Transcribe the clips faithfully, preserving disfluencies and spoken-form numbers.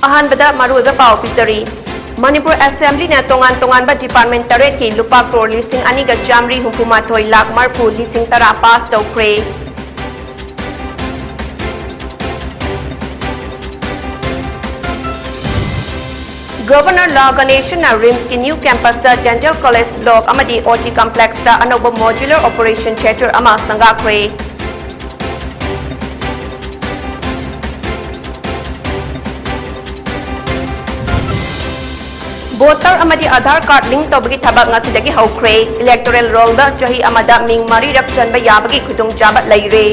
ꯑꯍꯥꯟꯕꯗ ꯃꯔꯨꯑꯣꯏꯕ ꯄꯥꯎ ꯄꯤꯖꯔꯤ꯫ ꯃꯅꯤꯄꯨꯔ ꯑꯦꯁꯦꯝꯕ꯭ꯂꯤꯅ ꯇꯣꯉꯥꯟ ꯇꯣꯉꯥꯟꯕ ꯗꯤꯄꯥꯔꯠꯃꯦꯟ ꯇꯔꯦꯠꯀꯤ ꯂꯨꯄꯥ ꯀ꯭ꯔꯣꯔ ꯂꯤꯁꯤꯡ ꯑꯅꯤꯒ ꯆꯥꯃꯔꯤ ꯍꯨꯝꯐꯨ ꯃꯥꯊꯣꯏ ꯂꯥꯈ ꯃꯔꯐꯨ ꯂꯤꯁꯤꯡ ꯇꯔꯥ ꯄꯥꯁ ꯇꯧꯈ꯭ꯔꯦ꯫ ꯒꯕꯔꯅꯔ ꯂꯥ ꯒꯅꯦꯁꯟꯅ ꯔꯤꯝꯁꯀꯤ ꯅ꯭ꯌꯨ ꯀꯦꯝꯄꯁꯇ ꯗꯦꯟꯇꯦꯜ ꯀꯣꯂꯦꯖ ꯕ꯭ꯂꯣꯛ ꯑꯃꯗꯤ ꯑꯣ ꯇꯤ ꯀꯝꯄ꯭ꯂꯦꯛꯁꯇ ꯑꯅꯧꯕ ꯃꯣꯗ꯭ꯌꯨꯂꯔ ꯑꯣꯄꯔꯦꯁꯟ ꯊꯤꯌꯦꯇꯔ ꯑꯃ ꯁꯪꯒꯥꯈ꯭ꯔꯦ꯫ ꯚꯣꯇꯔ ꯑꯃꯗꯤ ꯑꯥꯙꯥꯔ ꯀꯥꯔꯗ ꯂꯤꯡ ꯇꯧꯕꯒꯤ ꯊꯕꯛ ꯉꯁꯤꯗꯒꯤ ꯍꯧꯈ꯭ꯔꯦ꯫ ꯏꯂꯦꯛꯇꯣꯔꯦꯜ ꯔꯣꯜꯗ ꯆꯍꯤ ꯑꯃꯗ ꯃꯤꯡ ꯃꯔꯤꯔꯛ ꯆꯟꯕ ꯌꯥꯕꯒꯤ ꯈꯨꯗꯣꯡꯆꯥꯕ ꯂꯩꯔꯦ꯫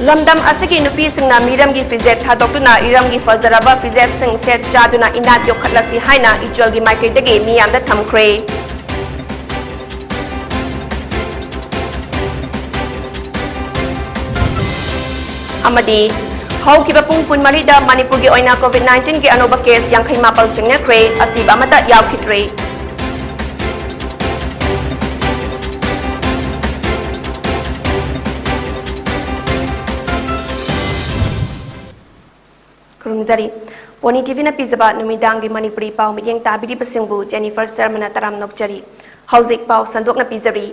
ꯂꯝꯗꯝ ꯑꯁꯤꯒꯤ ꯅꯨꯄꯤꯁꯤꯡꯅ ꯃꯤꯔꯝꯒꯤ ꯐꯤꯖꯦꯠ ꯊꯥꯗꯣꯛꯇꯨꯅ ꯏꯔꯝꯒꯤ ꯐꯖꯔꯕ ꯐꯤꯖꯦꯠꯁꯤꯡ ꯁꯦꯠ ꯆꯥꯗꯨꯅ ꯏꯅꯥꯠ ꯌꯣꯛꯈꯠꯂꯁꯤ ꯍꯥꯏꯅ ꯏꯆꯜꯒꯤ ꯃꯥꯏꯀꯩꯗꯒꯤ ꯃꯤꯌꯥꯝꯗ ꯊꯝꯈ꯭ꯔꯦ꯫ ꯑꯃꯗꯤ ꯍꯧꯈꯤꯕ ꯄꯨꯡ ꯀꯨꯟꯃꯔꯤꯗ ꯃꯅꯤꯄꯨꯔꯒꯤ ꯑꯣꯏꯅ ꯀꯣꯚꯤꯗ ꯅꯥꯏꯟꯇꯤꯟꯒꯤ ꯑꯅꯧꯕ ꯀꯦꯁ ꯌꯥꯡꯈꯩ ꯃꯥꯄꯜ ꯊꯦꯡꯅꯈ꯭ꯔꯦ, ꯑꯁꯤꯕ ꯑꯃꯠꯇ ꯌꯥꯎꯈꯤꯗ꯭ꯔꯦ꯫ ꯈꯨꯔꯨꯝꯖꯔꯤ꯫ ꯄꯣꯅꯤ ꯇꯤꯚꯤꯅ ꯄꯤꯖꯕ ꯅꯨꯃꯤꯗꯥꯡꯒꯤ ꯃꯅꯤꯄꯨꯔꯤ ꯄꯥꯎ ꯃꯤꯠꯌꯦꯡ ꯇꯥꯕꯤꯔꯤꯕꯁꯤꯡꯕꯨ ꯖꯦꯅꯤꯐꯔ ꯁꯔꯃꯅ ꯇꯔꯥꯝꯅ ꯑꯣꯛꯆꯔꯤ꯫ ꯍꯧꯖꯤꯛ ꯄꯥꯎ ꯁꯟꯗꯣꯛꯅ ꯄꯤꯖꯔꯤ꯫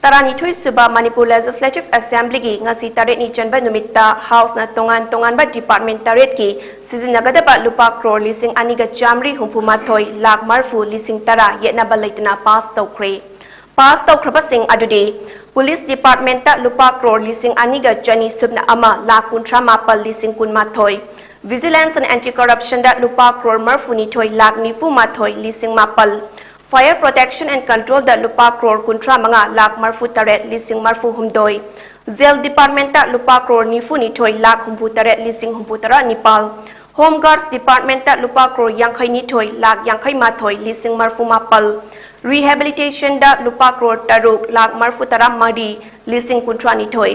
ꯇꯔꯥꯅꯤꯊꯣꯏ ꯁꯨꯕ ꯃꯅꯤꯄꯨꯔ ꯂꯦꯖꯤꯁꯂꯦꯇꯤꯚ ꯑꯦꯁꯦꯝꯕ꯭ꯂꯤꯒꯤ ꯉꯁꯤ ꯇꯔꯦꯠꯅꯤ ꯆꯟꯕ ꯅꯨꯃꯤꯠꯇ ꯍꯥꯎꯁꯅ ꯇꯣꯉꯥꯟ ꯇꯣꯉꯥꯟꯕ ꯗꯤꯄꯥꯔꯠꯃꯦꯟ ꯇꯔꯦꯠꯀꯤ ꯁꯤꯖꯤꯟꯅꯒꯗꯕ ꯂꯨꯄꯥ ꯀ꯭ꯔꯣꯔ ꯂꯤꯁꯤꯡ ꯑꯅꯤꯒ ꯆꯥꯃꯔꯤ ꯍꯨꯝꯐꯨ ꯃꯥꯊꯣꯏ ꯂꯥꯈ ꯃꯔꯐꯨ ꯂꯤꯁꯤꯡ ꯇꯔꯥ ꯌꯦꯠꯅꯕ ꯂꯩꯇꯅ ꯄꯥꯁ ꯇꯧꯈ꯭ꯔꯦ꯫ ꯄꯥꯁ ꯇꯧꯈ꯭ꯔꯕꯁꯤꯡ ꯑꯗꯨꯗꯤ ꯄꯨꯂꯤꯁ ꯗꯤꯄꯥꯔꯠꯃꯦꯟꯇ ꯂꯨꯄꯥ ꯀ꯭ꯔꯣꯔ ꯂꯤꯁꯤꯡ ꯑꯅꯤꯒ ꯆꯅꯤ ꯁꯨꯞꯅ ꯑꯃ ꯂꯥꯈ ꯀꯨꯟꯊ꯭ꯔꯥ ꯃꯥꯄꯜ ꯂꯤꯁꯤꯡ ꯀꯨꯟꯃꯥꯊꯣꯏ, ꯚꯤꯖꯤꯂꯦꯟꯁ ꯑꯦꯟ ꯑꯦꯟꯇꯤ ꯀꯔꯞꯁꯟꯗ ꯂꯨꯄꯥ ꯀ꯭ꯔꯣꯔ ꯃꯔꯐꯨꯅꯤꯊꯣꯏ ꯂꯥꯈ ꯅꯤꯐꯨ ꯃꯥꯊꯣꯏ ꯂꯤꯁꯤꯡ ꯃꯥꯄꯜ, ꯐꯥꯌꯔ ꯄ꯭ꯔꯣꯇꯦꯛꯁꯟ ꯑꯦꯟ ꯀꯟꯇ꯭ꯔꯣꯜꯗ ꯂꯨꯄꯥ ꯀ꯭ꯔꯣꯔ ꯀꯨꯟꯊ꯭ꯔꯥ ꯃꯉꯥ ꯂꯥꯈ ꯃꯔꯐꯨ ꯇꯔꯦꯠ ꯂꯤꯁꯤꯡ ꯃꯔꯐꯨ ꯍꯨꯝꯗꯣꯏ, ꯖꯦꯜ ꯗꯤꯄꯥꯔꯠꯃꯦꯟꯇ ꯂꯨꯄꯥ ꯀ꯭ꯔꯣꯔ ꯅꯤꯐꯨꯅꯤꯊꯣꯏ ꯂꯥꯈ ꯍꯨꯝꯐꯨ ꯇꯔꯦꯠ ꯂꯤꯁꯤꯡ ꯍꯨꯝꯐꯨ ꯇꯔꯥ ꯅꯤꯄꯥꯜ, ꯍꯣꯝ ꯒꯥꯔꯗꯁ ꯗꯤꯄꯥꯔꯠꯃꯦꯟꯇ ꯂꯨꯄꯥ ꯀ꯭ꯔꯣꯔ ꯌꯥꯡꯈꯩꯅꯤꯊꯣꯏ ꯂꯥꯈ ꯌꯥꯡꯈꯩ ꯃꯥꯊꯣꯏ ꯂꯤꯁꯤꯡ ꯃꯔꯐꯨ ꯃꯥꯄꯜ, ꯔꯤꯍꯦꯕꯤꯂꯤꯇꯦꯁꯟꯗ ꯂꯨꯄꯥ ꯀ꯭ꯔꯣꯔ ꯇꯔꯨꯛ ꯂꯥꯈ ꯃꯔꯐꯨ ꯇꯔꯥ ꯃꯔꯤ ꯂꯤꯁꯤꯡ ꯀꯨꯟꯊ꯭ꯔꯥ ꯅꯤꯊꯣꯏ,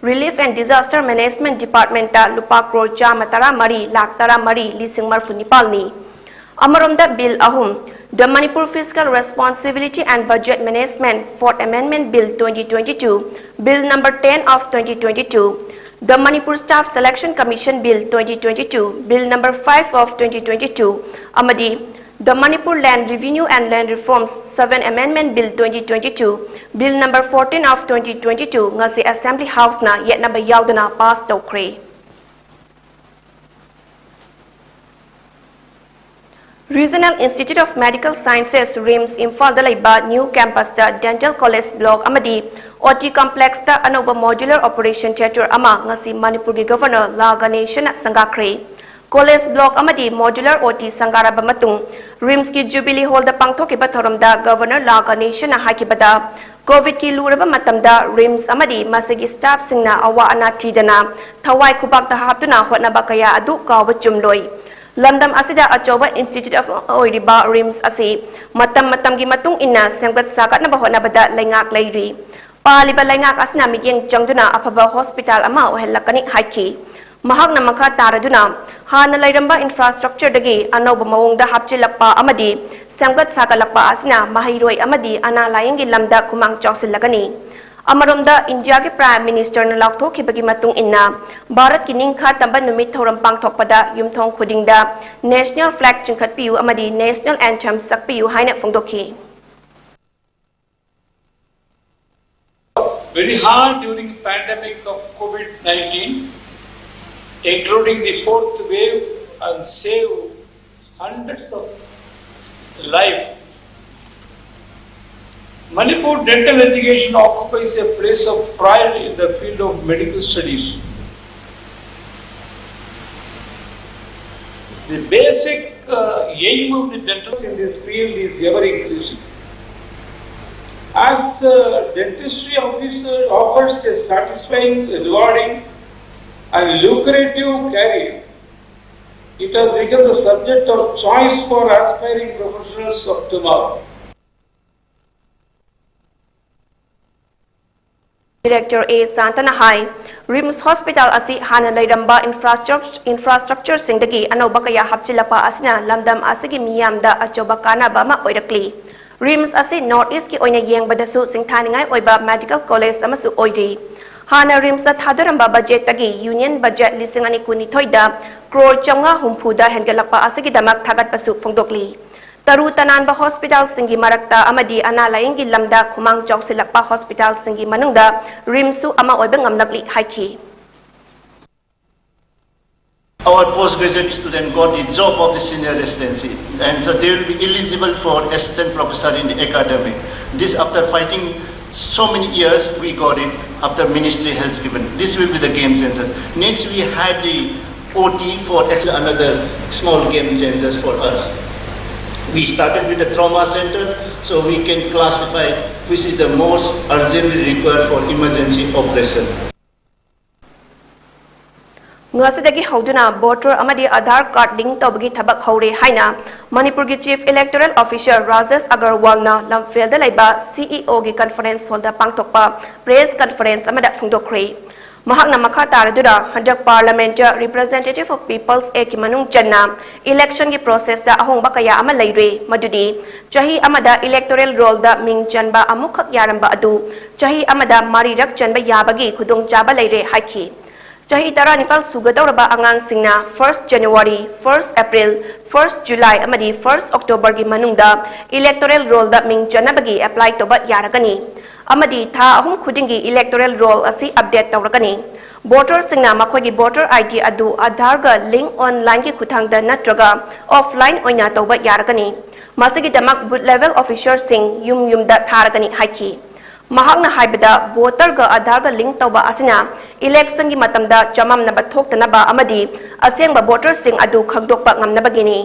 ꯔꯤꯂꯤꯐ ꯑꯦꯟ ꯗꯤꯖꯥꯁꯇꯔ ꯃꯦꯅꯦꯖꯃꯦꯟꯠ ꯗꯤꯄꯥꯔꯠꯃꯦꯟꯠꯇ ꯂꯨꯄꯥ ꯀ꯭ꯔꯣꯔ ꯆꯥꯝꯃ ꯇꯔꯥ ꯃꯔꯤ ꯂꯥꯈ ꯇꯔꯥ ꯃꯔꯤ ꯂꯤꯁꯤꯡ ꯃꯔꯐꯨ ꯅꯤꯄꯥꯜꯅꯤ꯫ ꯑꯃꯔꯣꯝꯗ ꯕꯤꯜ ꯑꯍꯨꯝ, The Manipur Fiscal Responsibility and Budget Management Fourth Amendment Bill twenty twenty-two, Bill number ten of twenty twenty-two, the Manipur Staff Selection Commission Bill twenty twenty-two, Bill number five of twenty twenty-two, ꯑꯃꯗꯤ the Manipur Land Revenue and Land Reforms Seventh Amendment Bill twenty twenty-two, Bill number fourteen of twenty twenty-two ꯉꯁꯤ Assembly Houseꯅ ꯌꯦꯠꯅꯕ ꯌꯥꯎꯗꯅ pass ꯇꯧꯈ꯭ꯔꯦ꯫ Regional Institute of Medical Sciences, RIMS, ꯏꯝꯐꯥꯜꯗ ꯂꯩꯕ new campusꯇ Dental College Block ꯑꯃꯗꯤ OT Complexꯇ ꯑꯅꯧꯕ Modular Operation Theatre ꯑꯃ ꯉꯁꯤ ꯃꯅꯤꯄꯨꯔꯒꯤ Governor ꯂꯥ ꯒꯅꯦꯁꯟꯅ ꯁꯪꯒꯥꯈ꯭ꯔꯦ꯫ College Block ꯑꯃꯗꯤ Modular OT ꯁꯪꯒꯥꯔꯕ ꯃꯇꯨꯡ RIMSꯀꯤ Jubilee Hallꯗ ꯄꯥꯡꯊꯣꯛꯈꯤꯕ ꯊꯧꯔꯝꯗ Governor ꯂꯥ ꯒꯅꯦꯁꯟꯅ ꯍꯥꯏꯈꯤꯕꯗ, COVIDꯀꯤ ꯂꯨꯔꯕ ꯃꯇꯝꯗ RIMS ꯑꯃꯗꯤ ꯃꯁꯤꯒꯤ staffꯁꯤꯡꯅ ꯑꯋꯥ ꯑꯅꯥ ꯊꯤꯗꯅ ꯊꯋꯥꯏ ꯈꯨꯕꯥꯛꯇ ꯍꯥꯞꯇꯨꯅ ꯍꯣꯠꯅꯕ ꯀꯌꯥ ꯑꯗꯨ ꯀꯥꯎꯕ ꯆꯨꯝꯂꯣꯏ꯫ ꯂꯝꯗꯝ ꯑꯁꯤꯗ ꯑꯆꯧꯕ institute ꯑꯃ ꯑꯣꯏꯔꯤꯕ RIMS ꯑꯁꯤ ꯃꯇꯝ ꯃꯇꯝꯒꯤ ꯃꯇꯨꯡ ꯏꯟꯅ ꯁꯦꯝꯒꯠ ꯁꯥꯒꯠꯅꯕ ꯍꯣꯠꯅꯕꯗ ꯂꯩꯉꯥꯛ ꯂꯩꯔꯤ꯫ ꯄꯥꯜꯂꯤꯕ ꯂꯩꯉꯥꯛ ꯑꯁꯤꯅ ꯃꯤꯠꯌꯦꯡ ꯆꯪꯗꯨꯅ ꯑꯐꯕ hospital ꯑꯃ ꯑꯣꯏꯍꯜꯂꯛꯀꯅꯤ ꯍꯥꯏꯈꯤ꯫ ꯃꯍꯥꯛꯅ ꯃꯈꯥ ꯇꯥꯔꯗꯨꯅ, ꯍꯥꯟꯅ ꯂꯩꯔꯝꯕ infrastructureꯗꯒꯤ ꯑꯅꯧꯕ ꯃꯑꯣꯡꯗ ꯍꯥꯞꯆꯤꯜꯂꯛꯄ ꯑꯃꯗꯤ ꯁꯦꯝꯒꯠ ꯁꯥꯒꯠꯂꯛꯄ ꯑꯁꯤꯅ ꯃꯍꯩꯔꯣꯏ ꯑꯃꯗꯤ ꯑꯅꯥ ꯂꯥꯌꯦꯡꯒꯤ ꯂꯝꯗ ꯈꯨꯃꯥꯡ ꯆꯥꯎꯁꯤꯜꯂꯒꯅꯤ꯫ ꯑꯃꯔꯣꯝꯗ, ꯏꯟꯗꯤꯌꯥꯒꯤ Prime Ministerꯅ ꯂꯥꯎꯊꯣꯛꯈꯤꯕꯒꯤ ꯃꯇꯨꯡ ꯏꯟꯅ, ꯚꯥꯔꯠꯀꯤ ꯅꯤꯡꯈꯥ ꯇꯝꯕ ꯅꯨꯃꯤꯠ ꯊꯧꯔꯝ ꯄꯥꯡꯊꯣꯛꯄꯗ ꯌꯨꯝꯊꯣꯡ ꯈꯨꯗꯤꯡꯗ National Flag ꯆꯤꯡꯈꯠꯄꯤꯌꯨ ꯑꯃꯗꯤ National Anthem ꯁꯛꯄꯤꯌꯨ ꯍꯥꯏꯅ ꯐꯣꯡꯗꯣꯛꯈꯤ꯫ Very hard during pandemic of COVID nineteen, including the fourth wave, and save hundreds of lives. Manipur dental education occupies a place of pride in the field of medical studies. The basic uh, aim of the dentist in this field is ever increasing. As uh, dentistry officer offers a satisfying, rewarding, and lucrative career, it has become the subject of choice for aspiring professionals of tomorrow. Director A ꯁꯥꯟꯇꯅ ꯍꯥꯏ, RIMS hospital ꯑꯁꯤ ꯍꯥꯟꯅ ꯂꯩꯔꯝꯕ ꯏꯟꯐ꯭ꯔꯥꯁ꯭ꯇ꯭ꯔꯛ-, ꯏꯟꯐ꯭ꯔꯥꯁ꯭ꯇ꯭ꯔꯛꯆꯔꯁꯤꯡꯗꯒꯤ ꯑꯅꯧꯕ ꯀꯌꯥ ꯍꯥꯞꯆꯤꯜꯂꯛꯄ ꯑꯁꯤꯅ ꯂꯝꯗꯝ ꯑꯁꯤꯒꯤ ꯃꯤꯌꯥꯝꯗ ꯑꯆꯧꯕ ꯀꯥꯟꯅꯕ ꯑꯃ ꯑꯣꯏꯔꯛꯂꯤ꯫ ꯔꯤꯝꯁ ꯑꯁꯤ ꯅꯣꯔꯠ ꯏꯁ꯭ꯠꯀꯤ ꯑꯣꯏꯅ ꯌꯦꯡꯕꯗꯁꯨ ꯁꯤꯡꯊꯥꯅꯤꯡꯉꯥꯏ ꯑꯣꯏꯕ ꯃꯦꯗꯤꯀꯦꯜ ꯀꯣꯂꯦꯖ ꯑꯃꯁꯨ ꯑꯣꯏꯔꯤ꯫ ꯍꯥꯟꯅ ꯔꯤꯝꯁꯇ ꯊꯥꯗꯔꯝꯕ ꯕꯖꯦꯠꯇꯒꯤ ꯌꯨꯅꯤꯌꯟ ꯕꯖꯦꯠ ꯂꯤꯁꯤꯡ ꯑꯅꯤ ꯀꯨꯟꯅꯤꯊꯣꯏꯗ ꯀ꯭ꯔꯣꯔ ꯆꯥꯝꯃꯉꯥ ꯍꯨꯝꯐꯨꯗ ꯍꯦꯟꯒꯠꯂꯛꯄ ꯑꯁꯤꯒꯤꯗꯃꯛ ꯊꯥꯒꯠꯄꯁꯨ ꯐꯣꯡꯗꯣꯛꯂꯤ꯫ ꯇꯔꯨ ꯇꯅꯥꯟꯕ ꯍꯣꯁꯄꯤꯇꯥꯜꯁꯤꯡꯒꯤ ꯃꯔꯛꯇ ꯑꯃꯗꯤ ꯑꯅꯥ ꯂꯥꯌꯦꯡꯒꯤ ꯂꯝꯗ ꯈꯨꯃꯥꯡ ꯆꯥꯎꯁꯤꯜꯂꯛꯄ ꯍꯣꯁꯄꯤꯇꯥꯜꯁꯤꯡꯒꯤ ꯃꯅꯨꯡꯗ ꯔꯤꯝꯁꯁꯨ ꯑꯃ ꯑꯣꯏꯕ ꯉꯝꯂꯛꯂꯤ ꯍꯥꯏꯈꯤ꯫ Our postgraduate student got the job of the senior residency, and so they will be eligible for assistant professor in the academic. This, after fighting so many years, we got it after ministry has given. This will be the game changer. Next, we had the O T for ex-, another small game changers for us. We started with the trauma center, so we can classify which is the most urgently required for emergency operation. ꯉꯁꯤꯗꯒꯤ ꯍꯧꯗꯨꯅ voter ꯑꯃꯗꯤ Aadhaar card link ꯇꯧꯕꯒꯤ ꯊꯕꯛ ꯍꯧꯔꯦ ꯍꯥꯏꯅ ꯃꯅꯤꯄꯨꯔꯒꯤ chief electoral officer Rajesh ꯑꯒꯔꯋꯥꯜꯅ ꯂꯝꯐꯦꯜꯗ ꯂꯩꯕ ꯁꯤꯏꯑꯣꯒꯤ conference ꯍꯣꯜꯗ ꯄꯥꯡꯊꯣꯛꯄ ꯄ꯭ꯔꯦꯁ ꯀꯟꯐꯔꯦꯟꯁ ꯑꯃꯗ ꯐꯣꯡꯗꯣꯛꯈ꯭ꯔꯦ꯫ ꯃꯍꯥꯛꯅ ꯃꯈꯥ ꯇꯥꯔꯗꯨꯅ ꯍꯟꯗꯛ ꯄꯥꯔꯂꯥꯃꯦꯟꯠꯇ Representative of People's Actꯀꯤ ꯃꯅꯨꯡ ꯆꯟꯅ ꯏꯂꯦꯛꯁꯟꯒꯤ ꯄ꯭ꯔꯣꯁꯦꯁꯇ ꯑꯍꯣꯡꯕ ꯀꯌꯥ ꯑꯃ ꯂꯩꯔꯦ, ꯃꯗꯨꯗꯤ ꯆꯍꯤ ꯑꯃꯗ ꯏꯂꯦꯛꯇꯣꯔꯦꯜ ꯔꯣꯜꯗ ꯃꯤꯡ ꯆꯟꯕ ꯑꯃꯨꯛꯈꯛ ꯌꯥꯔꯝꯕ ꯑꯗꯨ ꯆꯍꯤ ꯑꯃꯗ ꯃꯔꯤꯔꯛ ꯆꯟꯕ ꯌꯥꯕꯒꯤ ꯈꯨꯗꯣꯡꯆꯥꯕ ꯂꯩꯔꯦ ꯍꯥꯏꯈꯤ꯫ ꯆꯍꯤ ꯇꯔꯥꯅꯤꯄꯥꯜ ꯁꯨꯒꯗꯧꯔꯕ ꯑꯉꯥꯡꯁꯤꯡꯅ first January, first April, first July ꯑꯃꯗꯤ first Octoberꯒꯤ ꯃꯅꯨꯡꯗ ꯏꯂꯦꯛꯇꯣꯔꯦꯜ ꯔꯣꯜꯗ ꯃꯤꯡ ꯆꯟꯅꯕꯒꯤ ꯑꯦꯄ꯭ꯂꯥꯏ ꯇꯧꯕ ꯌꯥꯔꯒꯅꯤ ꯑꯃꯗꯤ ꯊꯥ ꯑꯍꯨꯝ ꯈꯨꯗꯤꯡꯒꯤ ꯏꯂꯦꯛꯇꯣꯔꯦꯜ ꯔꯣꯜ ꯑꯁꯤ ꯑꯞꯗꯦꯠ ꯇꯧꯔꯒꯅꯤ꯫ ꯚꯣꯇꯔꯁꯤꯡꯅ ꯃꯈꯣꯏꯒꯤ ꯚꯣꯇꯔ ꯑꯥꯏ ꯗꯤ ꯑꯗꯨ ꯑꯥꯙꯥꯔꯒ ꯂꯤꯡ ꯑꯣꯟꯂꯥꯏꯟꯒꯤ ꯈꯨꯠꯊꯥꯡꯗ ꯅꯠꯇ꯭ꯔꯒ ꯑꯣꯐꯂꯥꯏꯟ ꯑꯣꯏꯅ ꯇꯧꯕ ꯌꯥꯔꯒꯅꯤ꯫ ꯃꯁꯤꯒꯤꯗꯃꯛ ꯕꯨꯊ ꯂꯦꯚꯦꯜ ꯑꯣꯐꯤꯁꯥꯔꯁꯤꯡ ꯌꯨꯝ ꯌꯨꯝꯗ ꯊꯥꯔꯒꯅꯤ ꯍꯥꯏꯈꯤ꯫ ꯃꯍꯥꯛꯅ ꯍꯥꯏꯕꯗ, ꯚꯣꯇꯔꯒ ꯑꯥꯙꯥꯔꯒ ꯂꯤꯡ ꯇꯧꯕ ꯑꯁꯤꯅ ꯏꯂꯦꯛꯁꯟꯒꯤ ꯃꯇꯝꯗ ꯆꯃꯝꯅꯕ ꯊꯣꯛꯇꯅꯕ ꯑꯃꯗꯤ ꯑꯁꯦꯡꯕ ꯚꯣꯇꯔꯁꯤꯡ ꯑꯗꯨ ꯈꯪꯗꯣꯛꯄ ꯉꯝꯅꯕꯒꯤꯅꯤ꯫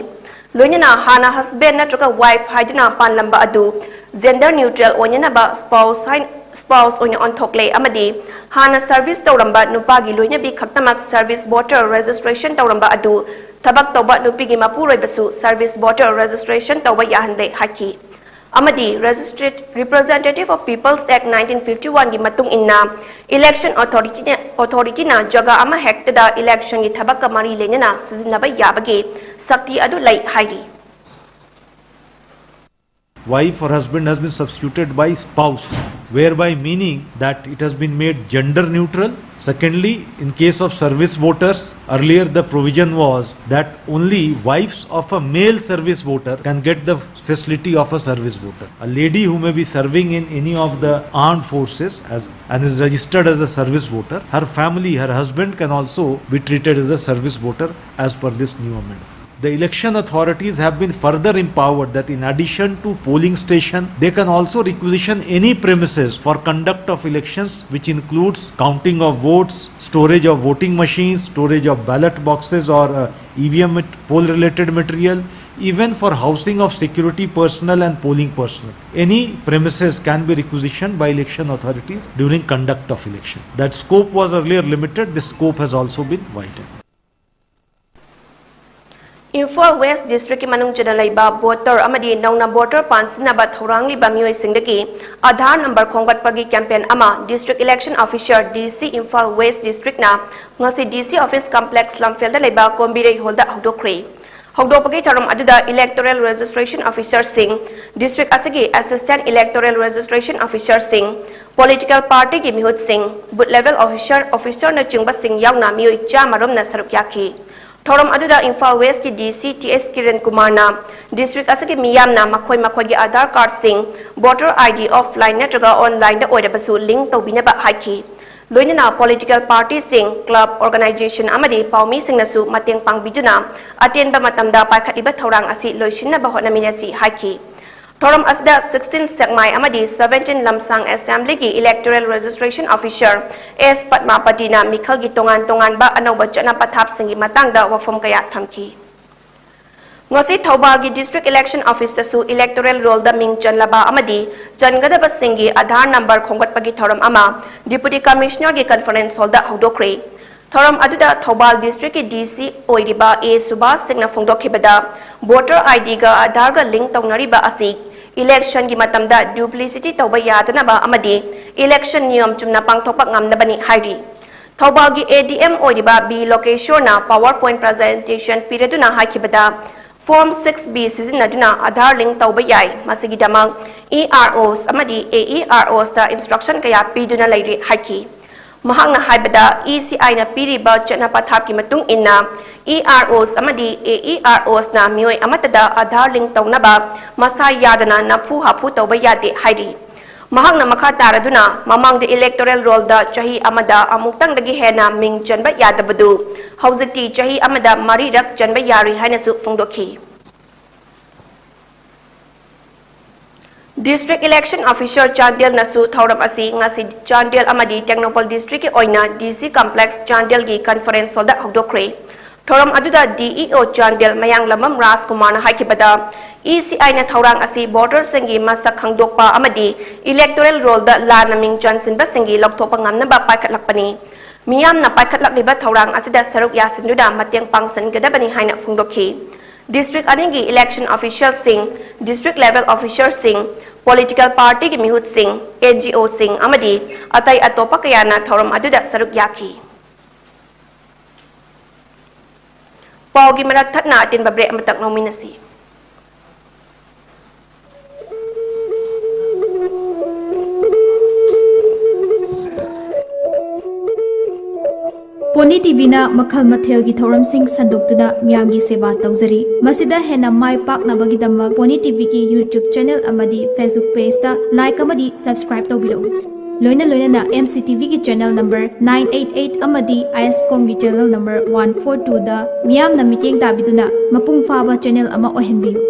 ꯂꯣꯏꯅꯅ ꯍꯥꯟꯅ ꯍꯁꯕꯦꯟ ꯅꯠꯇ꯭ꯔꯒ ꯋꯥꯏꯐ ꯍꯥꯏꯗꯨꯅ ꯄꯥꯟꯂꯝꯕ ꯑꯗꯨ ꯖꯦꯟꯗꯔ ꯅ꯭ꯌꯨꯇ꯭ꯔꯦꯜ ꯑꯣꯏꯅꯅꯕ ꯁ꯭ꯄꯥꯎꯁ ꯍꯥꯏ-, ꯁ꯭ꯄꯥꯎꯁ ꯑꯣꯏꯅ ꯑꯣꯟꯊꯣꯛꯂꯦ ꯑꯃꯗꯤ ꯍꯥꯟꯅ ꯁꯔꯚꯤꯁ ꯇꯧꯔꯝꯕ ꯅꯨꯄꯥꯒꯤ ꯂꯣꯏꯅꯕꯤ ꯈꯛꯇꯃꯛ ꯁꯔꯚꯤꯁ ꯚꯣꯇꯔ ꯔꯦꯖꯤꯁꯇ꯭ꯔꯦꯁꯟ ꯇꯧꯔꯝꯕ ꯑꯗꯨ ꯊꯕꯛ ꯇꯧꯕ ꯅꯨꯄꯤꯒꯤ ꯃꯄꯨꯔꯣꯏꯕꯁꯨ ꯁꯔꯚꯤꯁ ꯚꯣꯇꯔ ꯔꯦꯖꯤꯁꯇ꯭ꯔꯦꯁꯟ ꯇꯧꯕ ꯌꯥꯍꯟꯂꯦ ꯍꯥꯏꯈꯤ꯫ ꯑꯃꯗꯤ Registered Representative of People's Act nineteen fifty-one ꯒꯤ ꯃꯇꯨꯡ ꯏꯟꯅ election authority-ꯅ, authority-ꯅ ꯖꯒꯥ ꯑꯃ ꯍꯦꯛꯇꯗ election-ꯒꯤ ꯊꯕꯛꯀ ꯃꯔꯤ ꯂꯩꯅꯅ ꯁꯤꯖꯤꯟꯅꯕ ꯌꯥꯕꯒꯤ ꯁꯛꯇꯤ ꯑꯗꯨ ꯂꯩ ꯍꯥꯏꯔꯤ꯫ Wife or husband has been substituted by spouse, whereby meaning that it has been made gender neutral. Secondly, in case of service voters, earlier the provision was that only wives of a male service voter can get the facility of a service voter. A lady who may be serving in any of the armed forces as, and is registered as a service voter, her family, her husband can also be treated as a service voter as per this new amendment. The election authorities have been further empowered that in addition to polling station, they can also requisition any premises for conduct of elections, which includes counting of votes, storage of voting machines, storage of ballot boxes or uh, E V M mat-, poll related material, even for housing of security personnel and polling personnel. Any premises can be requisitioned by election authorities during conduct of election. That scope was earlier limited, this scope has also been widened. Imphal West District-ꯀꯤ ꯃꯅꯨꯡ ꯆꯟꯅ ꯂꯩꯕ voter ꯑꯃꯗꯤ ꯅꯧꯅ voter ꯄꯥꯟꯁꯤꯟꯅꯕ ꯊꯧꯔꯥꯡꯂꯤꯕ ꯃꯤꯑꯣꯏꯁꯤꯡꯗꯒꯤ Aadhaar number ꯈꯣꯝꯒꯠꯄꯒꯤ campaign ꯑꯃ District Election Officer, D C, Imphal West District-ꯅ ꯉꯁꯤ D C Office Complex ꯂꯝꯐꯦꯜꯗ ꯂꯩꯕ ꯀꯣꯝꯕꯤꯔꯩ hall-ꯗ ꯍꯧꯗꯣꯛꯈ꯭ꯔꯦ꯫ ꯍꯧꯗꯣꯛꯄꯒꯤ ꯊꯧꯔꯝ ꯑꯗꯨꯗ electoral registration officer-ꯁꯤꯡ, district ꯑꯁꯤꯒꯤ assistant electoral registration officer-ꯁꯤꯡ, political party-ꯒꯤ ꯃꯤꯍꯨꯠꯁꯤꯡ, booth level officer, officer-ꯅꯆꯤꯡꯕꯁꯤꯡ ꯌꯥꯎꯅ ꯃꯤꯑꯣꯏ ꯆꯥꯝꯃ ꯔꯣꯝꯅ ꯁꯔꯨꯛ ꯌꯥꯈꯤ꯫ ꯊꯧꯔꯝ ꯑꯗꯨꯗ Imphal West-ꯀꯤ D C T S Kiran ꯀꯨꯃꯥꯔꯅ district ꯑꯁꯤꯒꯤ ꯃꯤꯌꯥꯝꯅ ꯃꯈꯣꯏ ꯃꯈꯣꯏꯒꯤ Aadhaar card-ꯁꯤꯡ voter I D offline ꯅꯠꯇ꯭ꯔꯒ online-ꯗ ꯑꯣꯏꯔꯕꯁꯨ link ꯇꯧꯕꯤꯅꯕ ꯍꯥꯏꯈꯤ꯫ ꯂꯣꯏꯅꯅ political party-ꯁꯤꯡ, club, organization ꯑꯃꯗꯤ ꯄꯥꯎꯃꯤꯁꯤꯡꯅꯁꯨ ꯃꯇꯦꯡ ꯄꯥꯡꯕꯤꯗꯨꯅ ꯑꯇꯦꯟꯕ ꯃꯇꯝꯗ ꯄꯥꯏꯈꯠꯂꯤꯕ ꯊꯧꯔꯥꯡ ꯑꯁꯤ ꯂꯣꯏꯁꯤꯟꯅꯕ ꯍꯣꯠꯅꯃꯤꯟꯅꯁꯤ ꯍꯥꯏꯈꯤ꯫ ꯊꯧꯔꯝ ꯑꯁꯤꯗ sixteen ꯁꯦꯛꯃꯥꯏ ꯑꯃꯗꯤ seventeen ꯂꯝꯁꯥꯡ assembly-ꯒꯤ electoral registration officer S ꯄꯗꯃꯥꯄꯇꯤꯅ ꯃꯤꯈꯜꯒꯤ ꯇꯣꯉꯥꯟ ꯇꯣꯉꯥꯟꯕ ꯑꯅꯧꯕ ꯆꯠꯅ ꯄꯊꯥꯞꯁꯤꯡꯒꯤ ꯃꯇꯥꯡꯗ ꯋꯥꯐꯝ ꯀꯌꯥ ꯊꯝꯈꯤ꯫ ꯉꯁꯤ ꯊꯧꯕꯥꯜꯒꯤ District Election Office-ꯇꯁꯨ electoral roll-ꯗ ꯃꯤꯡ ꯆꯜꯂꯕ ꯑꯃꯗꯤ ꯆꯟꯒꯗꯕꯁꯤꯡꯒꯤ Aadhaar number ꯈꯣꯝꯒꯠꯄꯒꯤ ꯊꯧꯔꯝ ꯑꯃ Deputy Commissioner-ꯒꯤ conference hall-ꯗ ꯍꯧꯗꯣꯛꯈ꯭ꯔꯦ꯫ ꯊꯧꯔꯝ ꯑꯗꯨꯗ ꯊꯧꯕꯥꯜ district-ꯀꯤ D C ꯑꯣꯏꯔꯤꯕ A ꯁꯨꯕꯥꯁ ꯁꯤꯡꯅ ꯐꯣꯡꯗꯣꯛꯈꯤꯕꯗ, voter I D-ꯒ Aadhaar-ꯒ link ꯇꯧꯅꯔꯤꯕ ꯑꯁꯤ Election ꯒꯤ ꯃꯇꯝꯗ duplicity ꯇꯧꯕ ꯌꯥꯗꯅꯕ ꯑꯃꯗꯤ election ꯅꯤꯌꯣꯝ ꯆꯨꯝꯅ ꯄꯥꯡꯊꯣꯛꯄ ꯉꯝꯅꯕꯅꯤ ꯍꯥꯏꯔꯤ꯫ ꯊꯧꯕꯥꯜꯒꯤ A D M ꯑꯣꯏꯔꯤꯕ B ꯂꯣꯀꯦꯁꯣꯔꯅ PowerPoint presentation ꯄꯤꯔꯗꯨꯅ ꯍꯥꯏꯈꯤꯕꯗ, Form six B ꯁꯤꯖꯤꯟꯅꯗꯨꯅ Aadhaar link ꯇꯧꯕ ꯌꯥꯏ꯫ ꯃꯁꯤꯒꯤꯗꯃꯛ E R Os ꯑꯃꯗꯤ A E R Os ꯇ instruction ꯀꯌꯥ ꯄꯤꯗꯨꯅ ꯂꯩꯔꯤ ꯍꯥꯏꯈꯤ꯫ ꯃꯍꯥꯛꯅ ꯍꯥꯏꯕꯗ, E C I ꯅ ꯄꯤꯔꯤꯕ ꯆꯠꯅ ꯄꯊꯥꯞꯀꯤ ꯃꯇꯨꯡ ꯏꯟꯅ, E R Os ꯑꯃꯗꯤ A E R Os ꯅ ꯃꯤꯑꯣꯏ ꯑꯃꯠꯇꯗ Aadhaar link ꯇꯧꯅꯕ ꯃꯁꯥ ꯌꯥꯗꯅ ꯅꯝꯐꯨ ꯍꯥꯐꯨ ꯇꯧꯕ ꯌꯥꯗꯦ ꯍꯥꯏꯔꯤ꯫ ꯃꯍꯥꯛꯅ ꯃꯈꯥ ꯇꯥꯔꯗꯨꯅ, ꯃꯃꯥꯡꯗ electoral roll ꯗ ꯆꯍꯤ ꯑꯃꯗ ꯑꯃꯨꯛꯇꯪꯗꯒꯤ ꯍꯦꯟꯅ ꯃꯤꯡ ꯆꯟꯕ ꯌꯥꯗꯕꯗꯨ ꯍꯧꯖꯤꯛꯇꯤ ꯆꯍꯤ ꯑꯃꯗ ꯃꯔꯤꯔꯛ ꯆꯟꯕ ꯌꯥꯔꯤ ꯍꯥꯏꯅꯁꯨ ꯐꯣꯡꯗꯣꯛꯈꯤ꯫ District Election Officer ꯆꯥꯟꯗꯦꯜꯅꯁꯨ ꯊꯧꯔꯝ ꯑꯁꯤ ꯉꯁꯤ ꯆꯥꯟꯗꯦꯜ ꯑꯃꯗꯤ ꯇꯦꯡꯅꯧꯄꯜ district ꯀꯤ ꯑꯣꯏꯅ D C complex ꯆꯥꯟꯗꯦꯜꯒꯤ conference hall ꯗ ꯍꯧꯗꯣꯛꯈ꯭ꯔꯦ꯫ ꯊꯧꯔꯝ ꯑꯗꯨꯗ D E O Chandel Mayanglambam ꯔꯥꯖꯀꯨꯃꯥꯔꯅ ꯍꯥꯏꯈꯤꯕꯗ, E C I ꯅ ꯊꯧꯔꯥꯡ ꯑꯁꯤ voter ꯁꯤꯡꯒꯤ ꯃꯁꯛ ꯈꯪꯗꯣꯛꯄ ꯑꯃꯗꯤ electoral roll ꯗ ꯂꯥꯟꯅ ꯃꯤꯡ ꯆꯟꯁꯤꯟꯕꯁꯤꯡꯒꯤ ꯂꯧꯊꯣꯛꯄ ꯉꯝꯅꯕ ꯄꯥꯏꯈꯠꯂꯛꯄꯅꯤ꯫ ꯃꯤꯌꯥꯝꯅ ꯄꯥꯏꯈꯠꯂꯛꯂꯤꯕ ꯊꯧꯔꯥꯡ ꯑꯁꯤꯗ ꯁꯔꯨꯛ ꯌꯥꯁꯤꯟꯗꯨꯅ ꯃꯇꯦꯡ ꯄꯥꯡꯁꯤꯟꯒꯗꯕꯅꯤ ꯍꯥꯏꯅ ꯐꯣꯡꯗꯣꯛꯈꯤ꯫ District ꯑꯅꯤꯒꯤ election official ꯁꯤꯡ, district level officer ꯁꯤꯡ, political party ꯒꯤ ꯃꯤꯍꯨꯠꯁꯤꯡ, N G O ꯁꯤꯡ ꯑꯃꯗꯤ ꯑꯇꯩ ꯑꯇꯣꯞꯄ ꯀꯌꯥꯅ ꯊꯧꯔꯝ ꯑꯗꯨꯗ ꯁꯔꯨꯛ ꯌꯥꯈꯤ꯫ ꯄꯥꯎꯒꯤ ꯃꯔꯛ ꯊꯠꯅ ꯑꯇꯦꯟꯕ break ꯑꯃꯇꯪ ꯂꯧꯃꯤꯟꯅꯁꯤ꯫ ꯄꯣꯅꯤ ꯇꯤꯚꯤꯅ ꯃꯈꯜ ꯃꯊꯦꯜꯒꯤ ꯊꯧꯔꯝꯁꯤꯡ ꯁꯟꯗꯣꯛꯇꯨꯅ ꯃꯤꯌꯥꯝꯒꯤ ꯁꯦꯕꯥ ꯇꯧꯖꯔꯤ꯫ ꯃꯁꯤꯗ ꯍꯦꯟꯅ ꯃꯥꯏ ꯄꯥꯛꯅꯕꯒꯤꯗꯃꯛ ꯄꯣꯅꯤ ꯇꯤꯚꯤꯒꯤ YouTube channel ꯑꯃꯗꯤ Facebook page ꯇ like ꯑꯃꯗꯤ subscribe ꯇꯧꯕꯤꯔꯛꯎ꯫ ꯂꯣꯏꯅ ꯂꯣꯏꯅꯅ M C T V ꯒꯤ channel number nine eight eight ꯑꯃꯗꯤ ISCOM ꯒꯤ channel number one four two ꯗ ꯃꯤꯌꯥꯝꯅ ꯃꯤꯠꯌꯦꯡ ꯇꯥꯕꯤꯗꯨꯅ ꯃꯄꯨꯡ ꯐꯥꯕ channel ꯑꯃ ꯑꯣꯏꯍꯟꯕꯤꯌꯨ꯫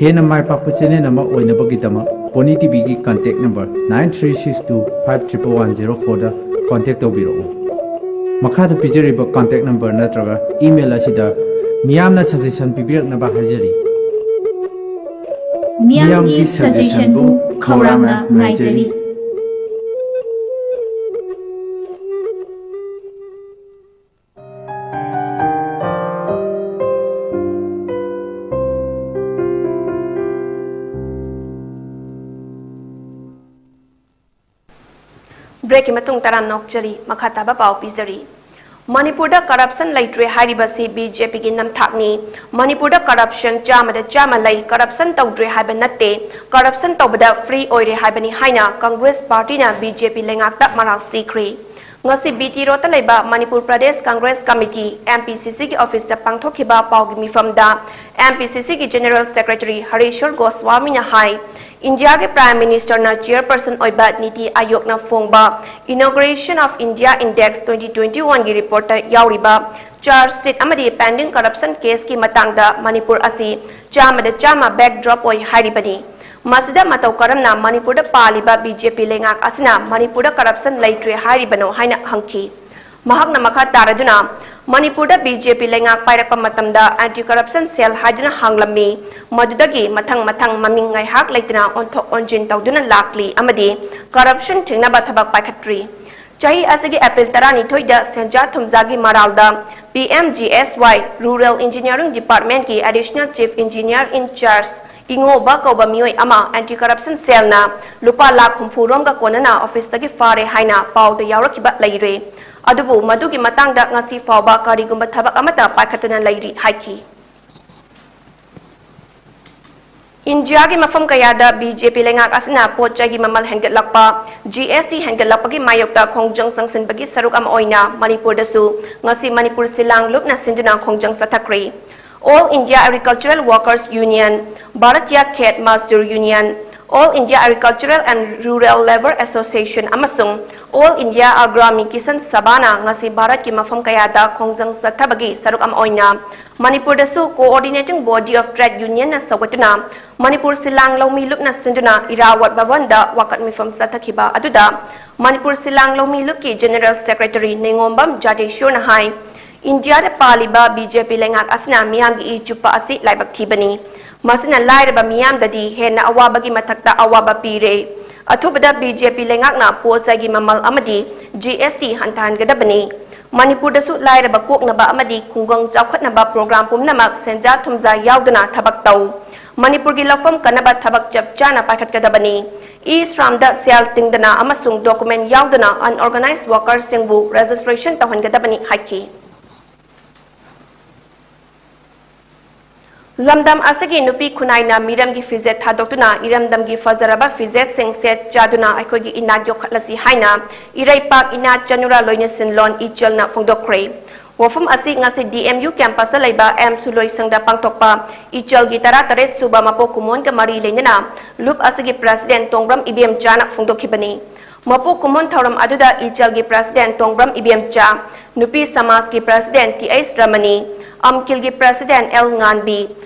ꯍꯦꯟꯅ ꯃꯥꯏ ꯄꯥꯛꯄ channel ꯑꯃ ꯑꯣꯏꯅꯕꯒꯤꯗꯃꯛ Pony T V ꯒꯤ contact number nine three six two five triple one zero four ꯗ contact ꯇꯧꯕꯤꯔꯛꯎ꯫ ꯃꯈꯥꯗ ꯄꯤꯖꯔꯤꯕ contact number ꯅꯠꯇ꯭ꯔꯒ email ꯑꯁꯤꯗ ꯃꯤꯌꯥꯝꯅ suggestion ꯄꯤꯕꯤꯔꯛꯅꯕ ꯍꯥꯏꯖꯔꯤ꯫ ꯃꯤꯌꯥꯝꯒꯤ suggestion ꯕꯨ ꯈꯧꯔꯥꯡꯅ ꯉꯥꯏꯖꯔꯤ꯫ ꯕ꯭ꯔꯦꯛꯀꯤ ꯃꯇꯨꯡ ꯇꯔꯥꯝꯅ ꯑꯣꯛꯆꯔꯤ꯫ ꯃꯈꯥ ꯇꯥꯕ ꯄꯥꯎ ꯄꯤꯖꯔꯤ꯫ ꯃꯅꯤꯄꯨꯔꯗ ꯀꯔꯞꯁꯟ ꯂꯩꯇ꯭ꯔꯦ ꯍꯥꯏꯔꯤꯕꯁꯤ ꯕꯤ ꯖꯦ ꯄꯤꯒꯤ ꯅꯝꯊꯥꯛꯅꯤ꯫ ꯃꯅꯤꯄꯨꯔꯗ ꯀꯔꯞꯁꯟ ꯆꯥꯝꯃꯗ ꯆꯥꯝꯃ ꯂꯩ, ꯀꯔꯞꯁꯟ ꯇꯧꯗ꯭ꯔꯦ ꯍꯥꯏꯕ ꯅꯠꯇꯦ, ꯀꯔꯞꯁꯟ ꯇꯧꯕꯗ ꯐ꯭ꯔꯤ ꯑꯣꯏꯔꯦ ꯍꯥꯏꯕꯅꯤ ꯍꯥꯏꯅ ꯀꯪꯒ꯭ꯔꯦꯁ ꯄꯥꯔꯇꯤꯅ ꯕꯤ ꯖꯦ ꯄꯤ ꯂꯩꯉꯥꯛꯇ ꯃꯔꯥꯜ ꯁꯤꯈ꯭ꯔꯦ꯫ ꯉꯁꯤ ꯕꯤ ꯇꯤ ꯔꯣꯗꯇ ꯂꯩꯕ Manipur Pradesh Congress committee, M P ꯁꯤ ꯁꯤꯒꯤ ꯑꯣꯐꯤꯁꯇ ꯄꯥꯡꯊꯣꯛꯈꯤꯕ ꯄꯥꯎꯒꯤ ꯃꯤꯐꯝꯗ ꯑꯦꯝ ꯄꯤ ꯁꯤ ꯁꯤꯒꯤ ꯖꯦꯅꯔꯦꯜ ꯁꯦꯀ꯭ꯔꯦꯇꯔꯤ ꯍꯔꯦꯁ꯭ꯋꯔ ꯒꯣꯁ꯭ꯋꯥꯃꯤꯅ ꯍꯥꯏ, ꯏꯟꯗꯤꯌꯥꯒꯤ ꯄ꯭ꯔꯥꯏꯝ ꯃꯤꯅꯤꯁꯇꯔꯅ ꯆꯤꯌꯔꯄꯔꯁꯟ ꯑꯣꯏꯕ ꯅꯤꯇꯤ ꯑꯥꯌꯣꯒꯅ ꯐꯣꯡꯕ Inauguration of India Index twenty twenty-one ꯒꯤ ꯔꯤꯄꯣꯔꯠꯇ ꯌꯥꯎꯔꯤꯕ ꯆꯥꯔꯖ ꯁꯤꯠ ꯑꯃꯗꯤ ꯄꯦꯟꯗꯤꯡ ꯀꯔꯞꯁꯟ ꯀꯦꯁꯀꯤ ꯃꯇꯥꯡꯗ ꯃꯅꯤꯄꯨꯔ ꯑꯁꯤ ꯆꯥꯝꯃꯗ ꯆꯥꯝꯃ ꯕꯦꯛꯗ꯭ꯔꯣꯞ ꯑꯣꯏ ꯍꯥꯏꯔꯤꯕꯅꯤ꯫ ꯃꯁꯤꯗ ꯃꯇꯧ ꯀꯔꯝꯅ ꯃꯅꯤꯄꯨꯔꯗ ꯄꯥꯜꯂꯤꯕ ꯕꯤ ꯖꯦ ꯄꯤ ꯂꯩꯉꯥꯛ ꯑꯁꯤꯅ ꯃꯅꯤꯄꯨꯔꯗ ꯀꯔꯞꯁꯟ ꯂꯩꯇ꯭ꯔꯦ ꯍꯥꯏꯔꯤꯕꯅꯣ ꯍꯥꯏꯅ ꯍꯪꯈꯤ꯫ ꯃꯍꯥꯛꯅ ꯃꯈꯥ ꯇꯥꯔꯗꯨꯅ, ꯃꯅꯤꯄꯨꯔꯗ ꯕꯤ ꯖꯦ ꯄꯤ ꯂꯩꯉꯥꯛ ꯄꯥꯏꯔꯛꯄ ꯃꯇꯝꯗ ꯑꯦꯟꯇꯤ ꯀꯔꯞꯁꯟ ꯁꯦꯜ ꯍꯥꯏꯗꯨꯅ ꯍꯥꯡꯂꯝꯃꯤ꯫ ꯃꯗꯨꯗꯒꯤ ꯃꯊꯪ ꯃꯊꯪ ꯃꯃꯤꯡ ꯉꯥꯏꯍꯥꯛ ꯂꯩꯇꯅ ꯑꯣꯟꯊꯣꯛ ꯑꯣꯟꯁꯤꯟ ꯇꯧꯗꯨꯅ ꯂꯥꯛꯂꯤ ꯑꯃꯗꯤ ꯀꯔꯞꯁꯟ ꯊꯤꯡꯅꯕ ꯊꯕꯛ ꯄꯥꯏꯈꯠꯇ꯭ꯔꯤ꯫ ꯆꯍꯤ ꯑꯁꯤꯒꯤ ꯑꯦꯄ꯭ꯔꯤꯜ ꯇꯔꯥꯅꯤꯊꯣꯏꯗ ꯁꯦꯟꯖꯥ ꯊꯨꯝꯖꯥꯒꯤ ꯃꯔꯥꯜꯗ ꯄꯤ ꯑꯦꯝ ꯖꯤ ꯑꯦꯁ ꯋꯥꯏ Rural Engineering Department ꯀꯤ Additional Chief Engineer in Charge ꯏꯉꯣꯕ ꯀꯧꯕ ꯃꯤꯑꯣꯏ ꯑꯃ ꯑꯦꯟꯇꯤ ꯀꯔꯞꯁꯟ ꯁꯦꯜꯅ ꯂꯨꯄꯥ ꯂꯥꯈ ꯍꯨꯝꯐꯨ ꯔꯣꯝꯒ ꯀꯣꯟꯅꯅ ꯑꯣꯐꯤꯁꯇꯒꯤ ꯐꯥꯔꯦ ꯍꯥꯏꯅ ꯄꯥꯎꯗ ꯌꯥꯎꯔꯛꯈꯤꯕ ꯂꯩꯔꯦ꯫ ꯑꯗꯨꯕꯨ ꯃꯗꯨꯒꯤ ꯃꯇꯥꯡꯗ ꯉꯁꯤ ꯐꯥꯎꯕ ꯀꯔꯤꯒꯨꯝꯕ ꯊꯕꯛ ꯑꯃꯠꯇ ꯄꯥꯏꯈꯠꯇꯅ ꯂꯩꯔꯤ ꯍꯥꯏꯈꯤ꯫ ꯏꯟꯗꯤꯌꯥꯒꯤ ꯃꯐꯝ ꯀꯌꯥꯗ ꯕꯤ ꯖꯦ ꯄꯤ ꯂꯩꯉꯥꯛ ꯑꯁꯤꯅ ꯄꯣꯠ ꯆꯩꯒꯤ ꯃꯃꯜ ꯍꯦꯟꯒꯠꯂꯛꯄ, ꯖꯤ ꯑꯦꯁ ꯇꯤ ꯍꯦꯟꯒꯠꯂꯛꯄꯒꯤ ꯃꯥꯌꯣꯛꯇ ꯈꯣꯡꯖꯪ ꯆꯪꯁꯤꯟꯕꯒꯤ ꯁꯔꯨꯛ ꯑꯃ ꯑꯣꯏꯅ ꯃꯅꯤꯄꯨꯔꯗꯁꯨ ꯉꯁꯤ ꯃꯅꯤꯄꯨꯔ ꯁꯤꯜ ꯂꯥꯡ ꯂꯨꯞꯅ ꯁꯤꯟꯗꯨꯅ ꯈꯣꯡꯖꯪ ꯆꯠꯊꯈ꯭ꯔꯦ꯫ All India Agricultural Workers Union, Bharatiya Khet Mazdoor Union, All India Agricultural and Rural Labour Association ꯑꯃꯁꯨꯡ All India Agrami Kisan Sabhana ꯉꯁꯤ ꯚꯥꯔꯠꯀꯤ ꯃꯐꯝ ꯀꯌꯥꯗ ꯈꯣꯡꯖꯪ ꯆꯠꯊꯕꯒꯤ ꯁꯔꯨꯛ ꯑꯃ ꯑꯣꯏꯅ ꯃꯅꯤꯄꯨꯔꯗꯁꯨ Coordinating Body of Trade Union ꯅ ꯁꯧꯒꯠꯇꯨꯅ ꯃꯅꯤꯄꯨꯔ ꯁꯤꯜ ꯂꯥꯡ ꯂꯧꯃꯤ ꯂꯨꯞꯅ ꯁꯤꯟꯗꯨꯅ ꯏꯔꯥꯋꯠ ꯚꯕꯟꯗ ꯋꯥꯀꯠ ꯃꯤꯐꯝ ꯆꯠꯊꯈꯤꯕ ꯑꯗꯨꯗ ꯃꯅꯤꯄꯨꯔ ꯁꯤꯜ ꯂꯥꯡ ꯂꯧꯃꯤ ꯂꯨꯞꯀꯤ ꯖꯦꯅꯔꯦꯜ ꯁꯦꯀ꯭ꯔꯦꯇꯔꯤ ꯅꯤꯉꯣꯝꯕꯝ ꯖꯥꯇꯦꯁꯣꯔꯅ ꯍꯥꯏ, ꯏꯟꯗꯤꯌꯥꯗ ꯄꯥꯜꯂꯤꯕ ꯕꯤ ꯖꯦ ꯄꯤ ꯂꯩꯉꯥꯛ ꯑꯁꯤꯅ ꯃꯤꯌꯥꯝꯒꯤ ꯏ ꯆꯨꯞꯄ ꯑꯁꯤ ꯂꯥꯏꯕꯛ ꯊꯤꯕꯅꯤ꯫ ꯃꯁꯤꯅ ꯂꯥꯏꯔꯕ ꯃꯤꯌꯥꯝꯗꯗꯤ ꯍꯦꯟꯅ ꯑꯋꯥꯕꯒꯤ ꯃꯊꯛꯇ ꯑꯋꯥꯕ ꯄꯤꯔꯦ꯫ ꯑꯊꯨꯕꯗ ꯕꯤ ꯖꯦ ꯄꯤ ꯂꯩꯉꯥꯛꯅ ꯄꯣꯠ ꯆꯩꯒꯤ ꯃꯃꯜ ꯑꯃꯗꯤ ꯖꯤ ꯑꯦꯁ ꯇꯤ ꯍꯟꯊꯍꯟꯒꯗꯕꯅꯤ꯫ ꯃꯅꯤꯄꯨꯔꯗꯁꯨ ꯂꯥꯏꯔꯕ ꯀꯣꯛꯅꯕ ꯑꯃꯗꯤ ꯈꯨꯡꯒꯪ ꯆꯥꯎꯈꯠꯅꯕ ꯄ꯭ꯔꯣꯒ꯭ꯔꯥꯝ ꯄꯨꯝꯅꯃꯛ ꯁꯦꯟꯖꯥ ꯊꯨꯝꯖꯥ ꯌꯥꯎꯗꯅ ꯊꯕꯛ ꯇꯧ꯫ ꯃꯅꯤꯄꯨꯔꯒꯤ ꯂꯧꯐꯝ ꯀꯟꯅꯕ ꯊꯕꯛ ꯆꯞ ꯆꯥꯅ ꯄꯥꯏꯈꯠꯀꯗꯕꯅꯤ꯫ E-Shramꯗ ꯁꯦꯜ ꯇꯤꯡꯗꯅ ꯑꯃꯁꯨꯡ document ꯌꯥꯎꯗꯅ unorganized workerꯁꯤꯡꯕꯨ registration ꯇꯧꯍꯟꯒꯗꯕꯅꯤ ꯍꯥꯏꯈꯤ꯫ ꯂꯝꯗꯝ ꯑꯁꯤꯒꯤ ꯅꯨꯄꯤ ꯈꯨꯟꯅꯥꯏꯅ ꯃꯤꯔꯝꯒꯤ ꯐꯤꯖꯦꯠ ꯊꯥꯗꯣꯛꯇꯨꯅ ꯏꯔꯝꯗꯝꯒꯤ ꯐꯖꯔꯕ ꯐꯤꯖꯦꯠꯁꯤꯡ ꯁꯦꯠ ꯆꯥꯗꯨꯅ ꯑꯩꯈꯣꯏꯒꯤ ꯏꯅꯥꯠ ꯌꯣꯛꯈꯠꯂꯁꯤ ꯍꯥꯏꯅ ꯏꯔꯩꯄꯥꯛ ꯏꯅꯥꯠ ꯆꯅꯨꯔꯥ ꯂꯣꯏꯅꯁꯤꯟꯂꯣꯟ ꯏꯆꯦꯜꯅ ꯐꯣꯡꯗꯣꯛꯈ꯭ꯔꯦ꯫ ꯋꯥꯐꯝ ꯑꯁꯤ ꯉꯁꯤ D M U campusꯇ ꯂꯩꯕ ꯑꯦꯝ ꯁꯨꯂꯣꯏꯁꯪꯗ ꯄꯥꯡꯊꯣꯛꯄ ꯏꯆꯦꯜꯒꯤ ꯇꯔꯥꯇꯔꯦꯠ ꯁꯨꯕ ꯃꯄꯣꯛ ꯀꯨꯝꯑꯣꯟꯒ ꯃꯔꯤ ꯂꯩꯅꯅ ꯂꯨꯞ ꯑꯁꯤꯒꯤ president ꯇꯣꯡꯕ꯭ꯔꯝ ꯏꯕꯦꯝꯆꯥꯅ ꯐꯣꯡꯗꯣꯛꯈꯤꯕꯅꯤ꯫ ꯃꯄꯣꯛ ꯀꯨꯝꯑꯣꯟ ꯊꯧꯔꯝ ꯑꯗꯨꯗ ꯏꯆꯦꯜꯒꯤ president ꯇꯣꯡꯕ꯭ꯔꯝ ꯏꯕꯦꯝꯆꯥ, ꯅꯨꯄꯤ ꯁꯃꯥꯖꯀꯤ president T H ꯔꯃꯅꯤ, ꯑꯝꯀꯤꯜꯒꯤ president L ꯉꯥꯟꯕꯤ,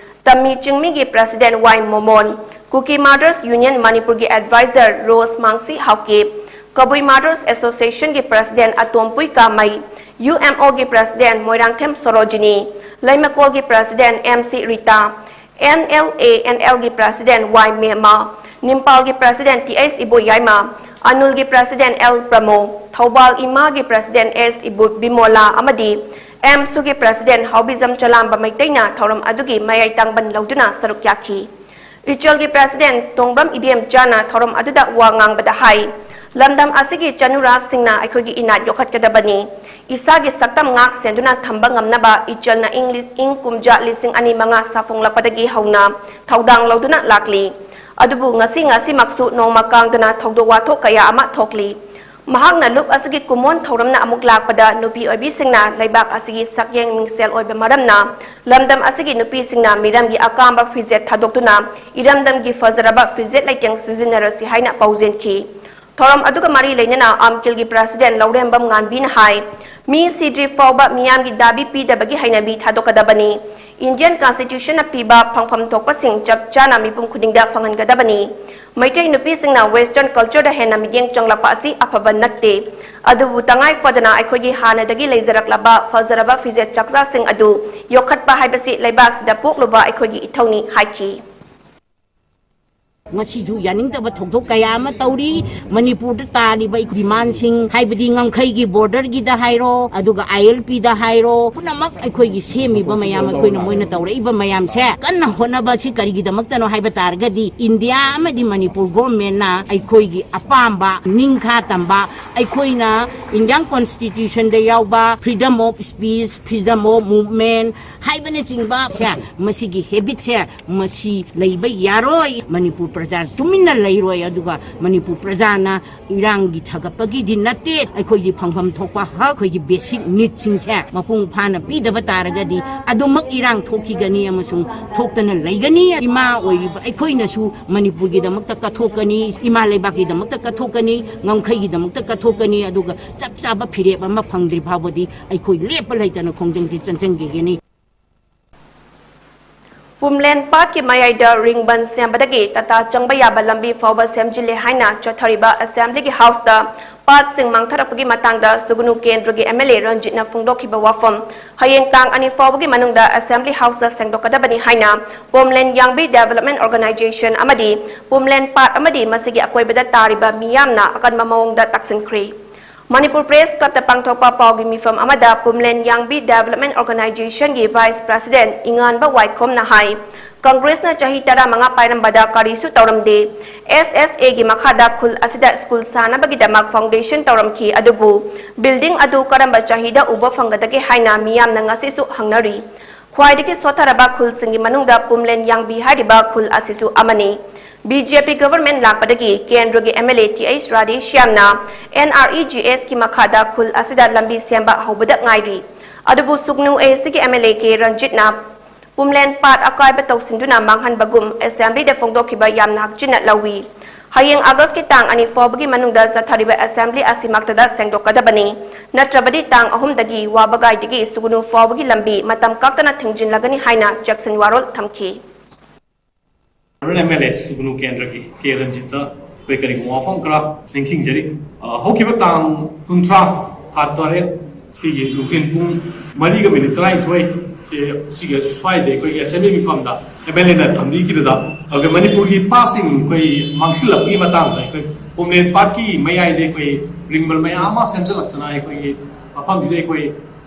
ꯇꯝꯃꯤ ꯆꯤꯡꯃꯤꯒꯤ president Y ꯃꯣꯃꯣꯟ, Kuki Mothers Union ꯃꯅꯤꯄꯨꯔꯒꯤ advisor rose ꯃꯥꯡꯁꯤ Haokip, Kabui Mothers Associationꯒꯤ president ꯑꯇꯣꯝꯄꯨꯏ ꯀꯥꯃꯩ, U M Oꯒꯤ president Moirangthem Sarojini, ꯂꯩꯃꯀꯣꯜꯒꯤ president M C Rita, N L A N Lꯒꯤ president Y Mema, ꯅꯤꯝꯄꯥꯜꯒꯤ president T H Iboyaima, ꯑꯅꯨꯜꯒꯤ president L ꯄ꯭ꯔꯃꯣ, Thoubal ꯏꯃꯥꯒꯤ president S ꯏꯕꯨ ꯕꯤꯃꯣꯂꯥ ꯑꯃꯗꯤ ꯑꯦꯝꯁꯨꯒꯤ president ꯍꯥꯎꯕꯤꯖꯝ ꯆꯂꯥꯝꯕ ꯃꯩꯇꯩꯅ ꯊꯧꯔꯝ ꯑꯗꯨꯒꯤ ꯃꯌꯥꯏ ꯇꯥꯡꯕꯟ ꯂꯧꯗꯨꯅ ꯁꯔꯨꯛ ꯌꯥꯈꯤ꯫ ꯏꯆꯦꯜꯒꯤ president ꯇꯣꯡꯕ꯭ꯔꯝ ꯏꯕꯦꯝꯆꯥꯅ ꯊꯧꯔꯝ ꯑꯗꯨꯗ ꯋꯥ ꯉꯥꯡꯕꯗ ꯍꯥꯏ, ꯂꯝꯗꯝ ꯑꯁꯤꯒꯤ ꯆꯅꯨꯔꯥꯁꯤꯡꯅ ꯑꯩꯈꯣꯏꯒꯤ ꯏꯅꯥꯠ ꯌꯣꯛꯈꯠꯀꯗꯕꯅꯤ꯫ ꯏꯁꯥꯒꯤ ꯁꯛꯇꯝ ꯉꯥꯛ ꯁꯦꯟꯗꯨꯅ ꯊꯝꯕ ꯉꯝꯅꯕ ꯏꯆꯦꯜꯅ ꯏꯪ ꯂꯤ-, ꯏꯪ ꯀꯨꯝꯖꯥ ꯂꯤꯁꯤꯡ ꯑꯅꯤ ꯃꯉꯥ ꯁꯥꯐꯣꯡꯂꯛꯄꯗꯒꯤ ꯍꯧꯅ ꯊꯧꯗꯥꯡ ꯂꯧꯗꯨꯅ ꯂꯥꯛꯂꯤ꯫ ꯑꯗꯨꯕꯨ ꯉꯁꯤ ꯉꯁꯤꯃꯛꯁꯨ ꯅꯣꯡꯃ ꯀꯥꯡꯗꯅ ꯊꯧꯗꯣꯛ ꯋꯥꯊꯣꯛ ꯀꯌꯥ ꯑꯃ ꯊꯣꯛꯂꯤ꯫ ꯃꯍꯥꯛꯅ ꯂꯨꯞ ꯑꯁꯤꯒꯤ ꯀꯨꯝꯑꯣꯟ ꯊꯧꯔꯝꯅ ꯑꯃꯨꯛ ꯂꯥꯛꯄꯗ ꯅꯨꯄꯤ ꯑꯣꯏꯕꯤꯁꯤꯡꯅ ꯂꯩꯕꯥꯛ ꯑꯁꯤꯒꯤ ꯁꯛꯌꯦꯡ ꯃꯤꯡꯁꯦꯜ ꯑꯣꯏꯕ ꯃꯔꯝꯅ ꯂꯝꯗꯝ ꯑꯁꯤꯒꯤ ꯅꯨꯄꯤꯁꯤꯡꯅ ꯃꯤꯔꯝꯒꯤ ꯑꯀꯥꯝꯕ ꯐꯤꯖꯦꯠ ꯊꯥꯗꯣꯛꯇꯨꯅ ꯏꯔꯝꯗꯝꯒꯤ ꯐꯖꯔꯕ ꯐꯤꯖꯦꯠ ꯂꯩꯇꯦꯡ ꯁꯤꯖꯤꯟꯅꯔꯁꯤ ꯍꯥꯏꯅ ꯄꯥꯎꯖꯦꯟꯈꯤ꯫ ꯊꯧꯔꯝ ꯑꯗꯨꯒ ꯃꯔꯤ ꯂꯩꯅꯅ ꯑꯝꯀꯤꯜꯒꯤ president ꯂꯧꯔꯦꯝꯕꯝ ꯉꯥꯟꯕꯤꯅ ꯍꯥꯏ, ꯃꯤ ꯁꯤꯗ꯭ꯔꯤ ꯐꯥꯎꯕ ꯃꯤꯌꯥꯝꯒꯤ ꯗꯥꯕꯤ ꯄꯤꯗꯕꯒꯤ ꯍꯩꯅꯕꯤ ꯊꯥꯗꯣꯛꯀꯗꯕꯅꯤ꯫ Indian Constitutionꯅ ꯄꯤꯕ ꯐꯪꯐꯝ ꯊꯣꯛꯄꯁꯤꯡ ꯆꯞ ꯆꯥꯅ ꯃꯤꯄꯨꯝ ꯈꯨꯗꯤꯡꯗ ꯐꯪꯍꯟꯒꯗꯕꯅꯤ꯫ ꯃꯩꯇꯩ ꯅꯨꯄꯤꯁꯤꯡꯅ western cultureꯗ ꯍꯦꯟꯅ ꯃꯤꯠꯌꯦꯡ ꯆꯪꯂꯛꯄ ꯑꯁꯤ ꯑꯐꯕ ꯅꯠꯇꯦ꯫ ꯑꯗꯨꯕꯨ ꯇꯉꯥꯏ ꯐꯗꯅ ꯑꯩꯈꯣꯏꯒꯤ ꯍꯥꯟꯅꯗꯒꯤ ꯂꯩꯖꯔꯛꯂꯕ ꯐꯖꯔꯕ ꯐꯤꯖꯦꯠ ꯆꯥꯛꯆꯥꯁꯤꯡ ꯑꯗꯨ ꯌꯣꯛꯈꯠꯄ ꯍꯥꯏꯕꯁꯤ ꯂꯩꯕꯥꯛꯁꯤꯗ ꯄꯣꯛꯂꯨꯕ ꯑꯩꯈꯣꯏꯒꯤ ꯏꯊꯧꯅꯤ ꯍꯥꯏꯈꯤ꯫ ꯉꯁꯤꯁꯨ ꯌꯥꯅꯤꯡꯗꯕ ꯊꯧꯗꯣꯛ ꯀꯌꯥ ꯑꯃ ꯇꯧꯔꯤ꯫ ꯃꯅꯤꯄꯨꯔꯗ ꯇꯥꯔꯤꯕ ꯗꯤꯃꯥꯟꯁꯤꯡ, ꯍꯥꯏꯕꯗꯤ ꯉꯝꯈꯩꯒꯤ ꯕꯣꯔꯗꯔꯒꯤꯗ ꯍꯥꯏꯔꯣ, ꯑꯗꯨꯒ ꯑꯥꯏ ꯑꯦꯜ ꯄꯤꯗ ꯍꯥꯏꯔꯣ, ꯄꯨꯝꯅꯃꯛ ꯑꯩꯈꯣꯏꯒꯤ ꯁꯦꯝꯃꯤꯕ ꯃꯌꯥꯝ, ꯑꯩꯈꯣꯏꯅ, ꯃꯣꯏꯅ ꯇꯧꯔꯛꯏꯕ ꯃꯌꯥꯝꯁꯦ ꯀꯟꯅ ꯍꯣꯠꯅꯕ ꯑꯁꯤ ꯀꯔꯤꯒꯤꯗꯃꯛꯇꯅꯣ ꯍꯥꯏꯕ ꯇꯥꯔꯒꯗꯤ, ꯏꯟꯗꯤꯌꯥ ꯑꯃꯗꯤ ꯃꯅꯤꯄꯨꯔ ꯒꯣꯔꯃꯦꯟꯅ ꯑꯩꯈꯣꯏꯒꯤ ꯑꯄꯥꯝꯕ ꯅꯤꯡꯈꯥ ꯇꯝꯕ, ꯑꯩꯈꯣꯏꯅ ꯏꯟꯗꯤꯌꯥꯟ ꯀꯣꯟꯁꯇꯤꯇ꯭ꯌꯨꯁꯟꯗ ꯌꯥꯎꯕ freedom of speech, freedom of movement ꯍꯥꯏꯕꯅꯆꯤꯡꯕ ꯁꯦ, ꯃꯁꯤꯒꯤ ꯍꯦꯕꯤꯠꯁꯦ ꯃꯁꯤ ꯂꯩꯕ ꯌꯥꯔꯣꯏ꯫ ꯃꯅꯤꯄꯨꯔ ꯄ꯭ꯔꯖꯥ ꯇꯨꯃꯤꯟꯅ ꯂꯩꯔꯣꯏ꯫ ꯑꯗꯨꯒ ꯃꯅꯤꯄꯨꯔ ꯄ꯭ꯔꯖꯥꯅ ꯏꯔꯥꯡꯒꯤ ꯊꯥꯒꯠꯄꯒꯤꯗꯤ ꯅꯠꯇꯦ, ꯑꯩꯈꯣꯏꯒꯤ ꯐꯪꯐꯝ ꯊꯣꯛꯄ ꯍꯛ, ꯑꯩꯈꯣꯏꯒꯤ ꯕꯦꯁꯤꯛ ꯅꯤꯗꯁꯤꯡꯁꯦ ꯃꯄꯨꯡ ꯐꯥꯅ ꯄꯤꯗꯕ ꯇꯥꯔꯒꯗꯤ ꯑꯗꯨꯃꯛ ꯏꯔꯥꯡ ꯊꯣꯛꯈꯤꯒꯅꯤ ꯑꯃꯁꯨꯡ ꯊꯣꯛꯇꯅ ꯂꯩꯒꯅꯤ꯫ ꯏꯃꯥ ꯑꯣꯏꯔꯤꯕ ꯑꯩꯈꯣꯏꯅꯁꯨ ꯃꯅꯤꯄꯨꯔꯒꯤꯗꯃꯛꯇ ꯀꯠꯊꯣꯛꯀꯅꯤ, ꯏꯃꯥ ꯂꯩꯕꯥꯛꯀꯤꯗꯃꯛꯇ ꯀꯠꯊꯣꯛꯀꯅꯤ, ꯉꯝꯈꯩꯒꯤꯗꯃꯛꯇ ꯀꯠꯊꯣꯛꯀꯅꯤ꯫ ꯑꯗꯨꯒ ꯆꯞ ꯆꯥꯕ ꯐꯤꯔꯦꯞ ꯑꯃ ꯐꯪꯗ꯭ꯔꯤ ꯐꯥꯎꯕꯗꯤ ꯑꯩꯈꯣꯏ ꯂꯦꯞꯄ ꯂꯩꯇꯅ ꯈꯣꯡꯖꯪꯁꯤ ꯆꯪꯁꯤꯟꯈꯤꯒꯅꯤ꯫ ꯄꯨꯝꯂꯦꯟ ꯄꯥꯠꯀꯤ ꯃꯌꯥꯏꯗ ꯔꯤꯡ ꯕꯟ ꯁꯦꯝꯕꯗꯒꯤ ꯇꯥꯇꯥ ꯆꯪꯕ ꯌꯥꯕ ꯂꯝꯕꯤ ꯐꯥꯎꯕ ꯁꯦꯝꯖꯤꯜꯂꯦ ꯍꯥꯏꯅ ꯆꯠꯊꯔꯤꯕ ꯑꯦꯁꯦꯝꯕ꯭ꯂꯤꯒꯤ ꯍꯥꯎꯁꯇ ꯄꯥꯠꯁꯤꯡ ꯃꯥꯡꯊꯔꯛꯄꯒꯤ ꯃꯇꯥꯡꯗ ꯁꯨꯒꯅꯨ ꯀꯦꯟꯗ꯭ꯔꯒꯤ ꯑꯦꯝ ꯑꯦꯜ ꯑꯦ ꯔꯟꯖꯤꯠꯅ ꯐꯣꯡꯗꯣꯛꯈꯤꯕ ꯋꯥꯐꯝ ꯍꯌꯦꯡ ꯇꯥꯡ ꯑꯅꯤ ꯐꯥꯎꯕꯒꯤ ꯃꯅꯨꯡꯗ ꯑꯦꯁꯦꯝꯕ꯭ꯂꯤ ꯍꯥꯎꯁꯇ ꯁꯦꯡꯗꯣꯛꯀꯗꯕꯅꯤ ꯍꯥꯏꯅ ꯄꯣꯝꯂꯦꯟ ꯌꯥꯡꯕꯤ ꯗꯦꯕꯂꯞꯃꯦꯟ ꯑꯣꯔꯒꯅꯥꯏꯖꯦꯁꯟ ꯑꯃꯗꯤ ꯄꯨꯝꯂꯦꯟ ꯄꯥꯠ ꯑꯃꯗꯤ ꯃꯁꯤꯒꯤ ꯑꯀꯣꯏꯕꯗ ꯇꯥꯔꯤꯕ ꯃꯤꯌꯥꯝꯅ ꯑꯀꯟꯕ ꯃꯑꯣꯡꯗ ꯇꯥꯛꯁꯤꯟꯈ꯭ꯔꯦ꯫ ꯃꯅꯤꯄꯨꯔ ꯄ꯭ꯔꯦꯁ ꯀ꯭ꯂꯕꯇ ꯄꯥꯡꯊꯣꯛꯄ ꯄꯥꯎꯒꯤ ꯃꯤꯐꯝ ꯑꯃꯗ ꯄꯨꯝꯂꯦꯟ ꯌꯥꯡꯕꯤ ꯗꯦꯕꯂꯞꯃꯦꯟ ꯑꯣꯔꯒꯅꯥꯏꯖꯦꯁꯟꯒꯤ ꯚꯥꯏꯁ ꯄ꯭ꯔꯁꯤꯗꯦꯟꯠ ꯏꯉꯥꯟꯕ ꯋꯥꯏꯈꯣꯝꯅ ꯍꯥꯏ, ꯀꯪꯒ꯭ꯔꯦꯁꯅ ꯆꯍꯤ ꯇꯔꯥꯃꯉꯥ ꯄꯥꯏꯔꯝꯕꯗ ꯀꯔꯤꯁꯨ ꯇꯧꯔꯝꯗꯦ꯫ ꯑꯦꯁ ꯑꯦꯁ ꯑꯦꯒꯤ ꯃꯈꯥꯗ ꯈꯨꯜ ꯑꯁꯤꯗ ꯁ꯭ꯀꯨꯜ ꯁꯥꯅꯕꯒꯤꯗꯃꯛ ꯐꯥꯎꯟꯗꯦꯁꯟ ꯇꯧꯔꯝꯈꯤ, ꯑꯗꯨꯕꯨ ꯕꯤꯜꯗꯤꯡ ꯑꯗꯨ ꯀꯔꯝꯕ ꯆꯍꯤꯗ ꯎꯕ ꯐꯪꯒꯗꯒꯦ ꯍꯥꯏꯅ ꯃꯤꯌꯥꯝꯅ ꯉꯁꯤꯁꯨ ꯍꯪꯅꯔꯤ꯫ ꯈ꯭ꯋꯥꯏꯗꯒꯤ ꯁꯣꯠꯊꯔꯕ ꯈꯨꯜꯁꯤꯡꯒꯤ ꯃꯅꯨꯡꯗ ꯄꯨꯝꯂꯦꯟ ꯌꯥꯡꯕꯤ ꯍꯥꯏꯔꯤꯕ ꯈꯨꯜ ꯑꯁꯤꯁꯨ ꯑꯃꯅꯤ꯫ ꯕꯤ ꯖꯦ ꯄꯤ ꯒꯚꯔꯟꯃꯦꯟꯠ ꯂꯥꯛꯄꯗꯒꯤ ꯀꯦꯟꯗ꯭ꯔꯒꯤ M L A T H ꯔꯥꯙꯦꯁ꯭ꯌꯥꯝꯅ ꯑꯦꯟ ꯑꯥꯔ ꯏ ꯖꯤ ꯑꯦꯁꯀꯤ ꯃꯈꯥꯗ ꯈꯨꯜ ꯑꯁꯤꯗ ꯂꯝꯕꯤ ꯁꯦꯝꯕ ꯍꯧꯕꯗ ꯉꯥꯏꯔꯤ꯫ ꯑꯗꯨꯕꯨ ꯁꯨꯒꯅꯨ ꯑꯦ ꯁꯤꯒꯤ ꯑꯦꯝ ꯑꯦꯜ ꯑꯦ ꯀꯦ ꯔꯟꯖꯤꯠꯅ ꯄꯨꯝꯂꯦꯟ ꯄꯥꯠ ꯑꯀꯥꯏꯕ ꯇꯧꯁꯤꯟꯗꯨꯅ ꯃꯥꯡꯍꯟꯕꯒꯨꯝ ꯑꯦꯁꯦꯝꯕ꯭ꯂꯤꯗ ꯐꯣꯡꯗꯣꯛꯈꯤꯕ ꯌꯥꯝꯅ ꯍꯛꯆꯤꯟꯅ ꯂꯧꯏ꯫ ꯍꯌꯦꯡ ꯑꯥꯒꯁꯀꯤ ꯇꯥꯡ ꯑꯅꯤ ꯐꯥꯎꯕꯒꯤ ꯃꯅꯨꯡꯗ ꯆꯠꯊꯔꯤꯕ ꯑꯦꯁꯦꯝꯕ꯭ꯂꯤ ꯑꯁꯤꯃꯛꯇꯗ ꯁꯦꯡꯗꯣꯛꯀꯗꯕꯅꯤ꯫ ꯅꯠꯇ꯭ꯔꯕꯗꯤ ꯇꯥꯡ ꯑꯍꯨꯝꯗꯒꯤ ꯋꯥꯕꯒꯥꯏꯗꯒꯤ ꯁꯨꯒꯅꯨ ꯐꯥꯎꯕꯒꯤ ꯂꯝꯕꯤ ꯃꯇꯝ ꯀꯛꯇꯅ ꯊꯤꯡꯖꯤꯜꯂꯒꯅꯤ ꯍꯥꯏꯅ ꯖꯦꯛꯁꯟ ꯋꯥꯔꯣꯜ ꯊꯝꯈꯤ꯫ ꯑꯦꯝ ꯑꯦꯜ ꯑꯦ ꯁꯨꯒꯅꯨ ꯀꯦꯟꯗ꯭ꯔꯒꯤ ꯀꯦ ꯔꯟꯖꯤꯠꯇ ꯑꯩꯈꯣꯏ ꯀꯔꯤꯒꯨꯝꯕ ꯋꯥꯐꯝ ꯈꯔ ꯅꯤꯡꯁꯤꯡꯖꯔꯤ꯫ ꯑ, ꯍꯧꯈꯤꯕ ꯇꯥꯡ ꯀꯨꯟꯊ꯭ꯔꯥ, ꯊꯥ ꯇꯔꯦꯠ, ꯁꯤꯒꯤ ꯅꯨꯡꯊꯤꯜ ꯄꯨꯡ ꯃꯔꯤꯒ ꯃꯤꯅꯤꯠ ꯇꯔꯥꯅꯤꯊꯣꯏ ꯁꯤꯒꯤ ꯁ꯭ꯋꯥꯏꯗ ꯑꯩꯈꯣꯏꯒꯤ ꯑꯦꯁꯦꯝꯕ꯭ꯂꯤ ꯃꯤꯐꯝꯗ ꯑꯦꯝ ꯑꯦꯜ ꯑꯦꯅ ꯊꯝꯕꯤꯈꯤꯕꯗ, ꯑꯗꯨꯒ ꯃꯅꯤꯄꯨꯔꯒꯤ ꯄꯥꯠꯁꯤꯡ ꯑꯩꯈꯣꯏ ꯃꯥꯡꯁꯤꯜꯂꯛꯄꯒꯤ ꯃꯇꯥꯡꯗ ꯑꯩꯈꯣꯏ ꯍꯣꯝꯂꯦꯟ ꯄꯥꯠꯀꯤ ꯃꯌꯥꯏꯗ ꯑꯩꯈꯣꯏ ꯔꯤꯡꯕꯜ ꯃꯌꯥꯝ ꯑꯃ ꯁꯦꯝꯖꯤꯜꯂꯛꯇꯅ ꯑꯩꯈꯣꯏꯒꯤ ꯃꯐꯝꯁꯤꯗ ꯑꯩꯈꯣꯏ,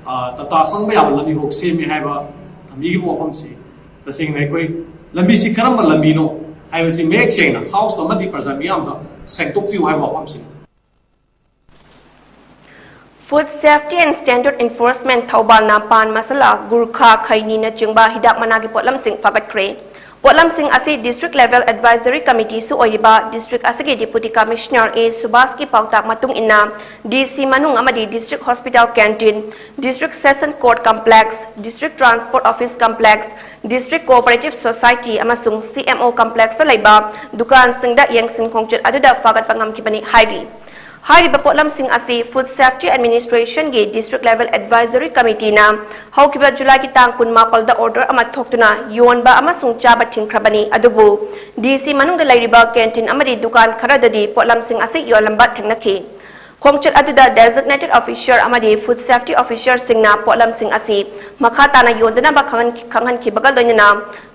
ꯑ, ꯇꯥꯇꯥ ꯆꯪꯕ ꯌꯥꯕ ꯂꯝꯕꯤꯐꯥꯎ ꯁꯦꯝꯃꯦ ꯍꯥꯏꯕ ꯊꯝꯕꯤꯈꯤꯕ ꯋꯥꯐꯝꯁꯤ, ꯇꯁꯦꯡꯅ ꯑꯩꯈꯣꯏ ꯂꯝꯕꯤꯁꯤ ꯀꯔꯝꯕ ꯂꯝꯕꯤꯅꯣ ꯍꯥꯏꯕꯁꯤ ꯃꯌꯦꯛ ꯁꯦꯡꯅ ꯍꯥꯎꯁ ꯑꯃꯗꯤ ꯄ꯭ꯔꯖꯥ ꯃꯤꯌꯥꯝꯗ ꯁꯦꯡꯗꯣꯛꯄꯤꯌꯨ ꯍꯥꯏꯕ ꯋꯥꯐꯝꯁꯤꯅꯤ꯫ Food Safety and Standard Enforcement ꯊꯧꯕꯥꯜꯅ ꯄꯥꯟ ꯃꯁꯥꯂꯥ, ꯒꯨꯔꯈꯥ, ꯈꯩꯅꯤꯅꯆꯤꯡꯕ ꯍꯤꯗꯥꯛ ꯃꯅꯥꯒꯤ ꯄꯣꯠꯂꯝꯁꯤꯡ ꯐꯥꯒꯠꯈ꯭ꯔꯦ꯫ ꯄꯣꯠꯂꯝꯁꯤꯡ ꯑꯁꯤ District Level Advisory Committeeꯁꯨ ꯑꯣꯏꯔꯤꯕ District ꯑꯁꯤꯒꯤ Deputy Commissioner A ꯁꯨꯕꯥꯁꯀꯤ ꯄꯥꯎꯇꯥꯛ ꯃꯇꯨꯡ ꯏꯟꯅ D C ꯃꯅꯨꯡ ꯑꯃꯗꯤ District Hospital Canteen, District Session Court Complex, District Transport Office Complex, District Cooperative Society ꯑꯃꯁꯨꯡ C M O Complexꯇ ꯂꯩꯕ ꯗꯨꯀꯥꯟꯁꯤꯡꯗ ꯌꯦꯡꯁꯤꯟ ꯈꯣꯡꯆꯠ ꯑꯗꯨꯗ ꯐꯥꯒꯠꯄ ꯉꯝꯈꯤꯕꯅꯤ ꯍꯥꯏꯔꯤ꯫ ꯍꯥꯏꯔꯤꯕ ꯄꯣꯠꯂꯝꯁꯤꯡ ꯑꯁꯤ Food Safety Administrationꯒꯤ District Level Advisory Committeeꯅ ꯍꯧꯈꯤꯕ Julyꯒꯤ ꯇꯥꯡ ꯀꯨꯟꯃꯥꯄꯜꯗ order ꯑꯃ ꯊꯣꯛꯇꯨꯅ ꯌꯣꯟꯕ ꯑꯃꯁꯨꯡ ꯆꯥꯕ ꯊꯤꯡꯈ꯭ꯔꯕꯅꯤ, ꯑꯗꯨꯕꯨ D C ꯃꯅꯨꯡꯗ ꯂꯩꯔꯤꯕ canteen ꯑꯃꯗꯤ ꯗꯨꯀꯥꯟ ꯈꯔꯗꯗꯤ ꯄꯣꯠꯂꯝꯁꯤꯡ ꯑꯁꯤ ꯌꯣꯜꯂꯝꯕ ꯊꯦꯡꯅꯈꯤ꯫ ꯈꯣꯡꯆꯠ ꯑꯗꯨꯗ Designated Officer ꯑꯃꯗꯤ Food Safety Officerꯁꯤꯡꯅ ꯄꯣꯠꯂꯝꯁꯤꯡ ꯑꯁꯤ ꯃꯈꯥ ꯇꯥꯅ ꯌꯣꯟꯗꯅꯕ ꯈꯪꯍꯟ-, ꯈꯪꯍꯟꯈꯤꯕꯒ ꯂꯣꯏꯅꯅ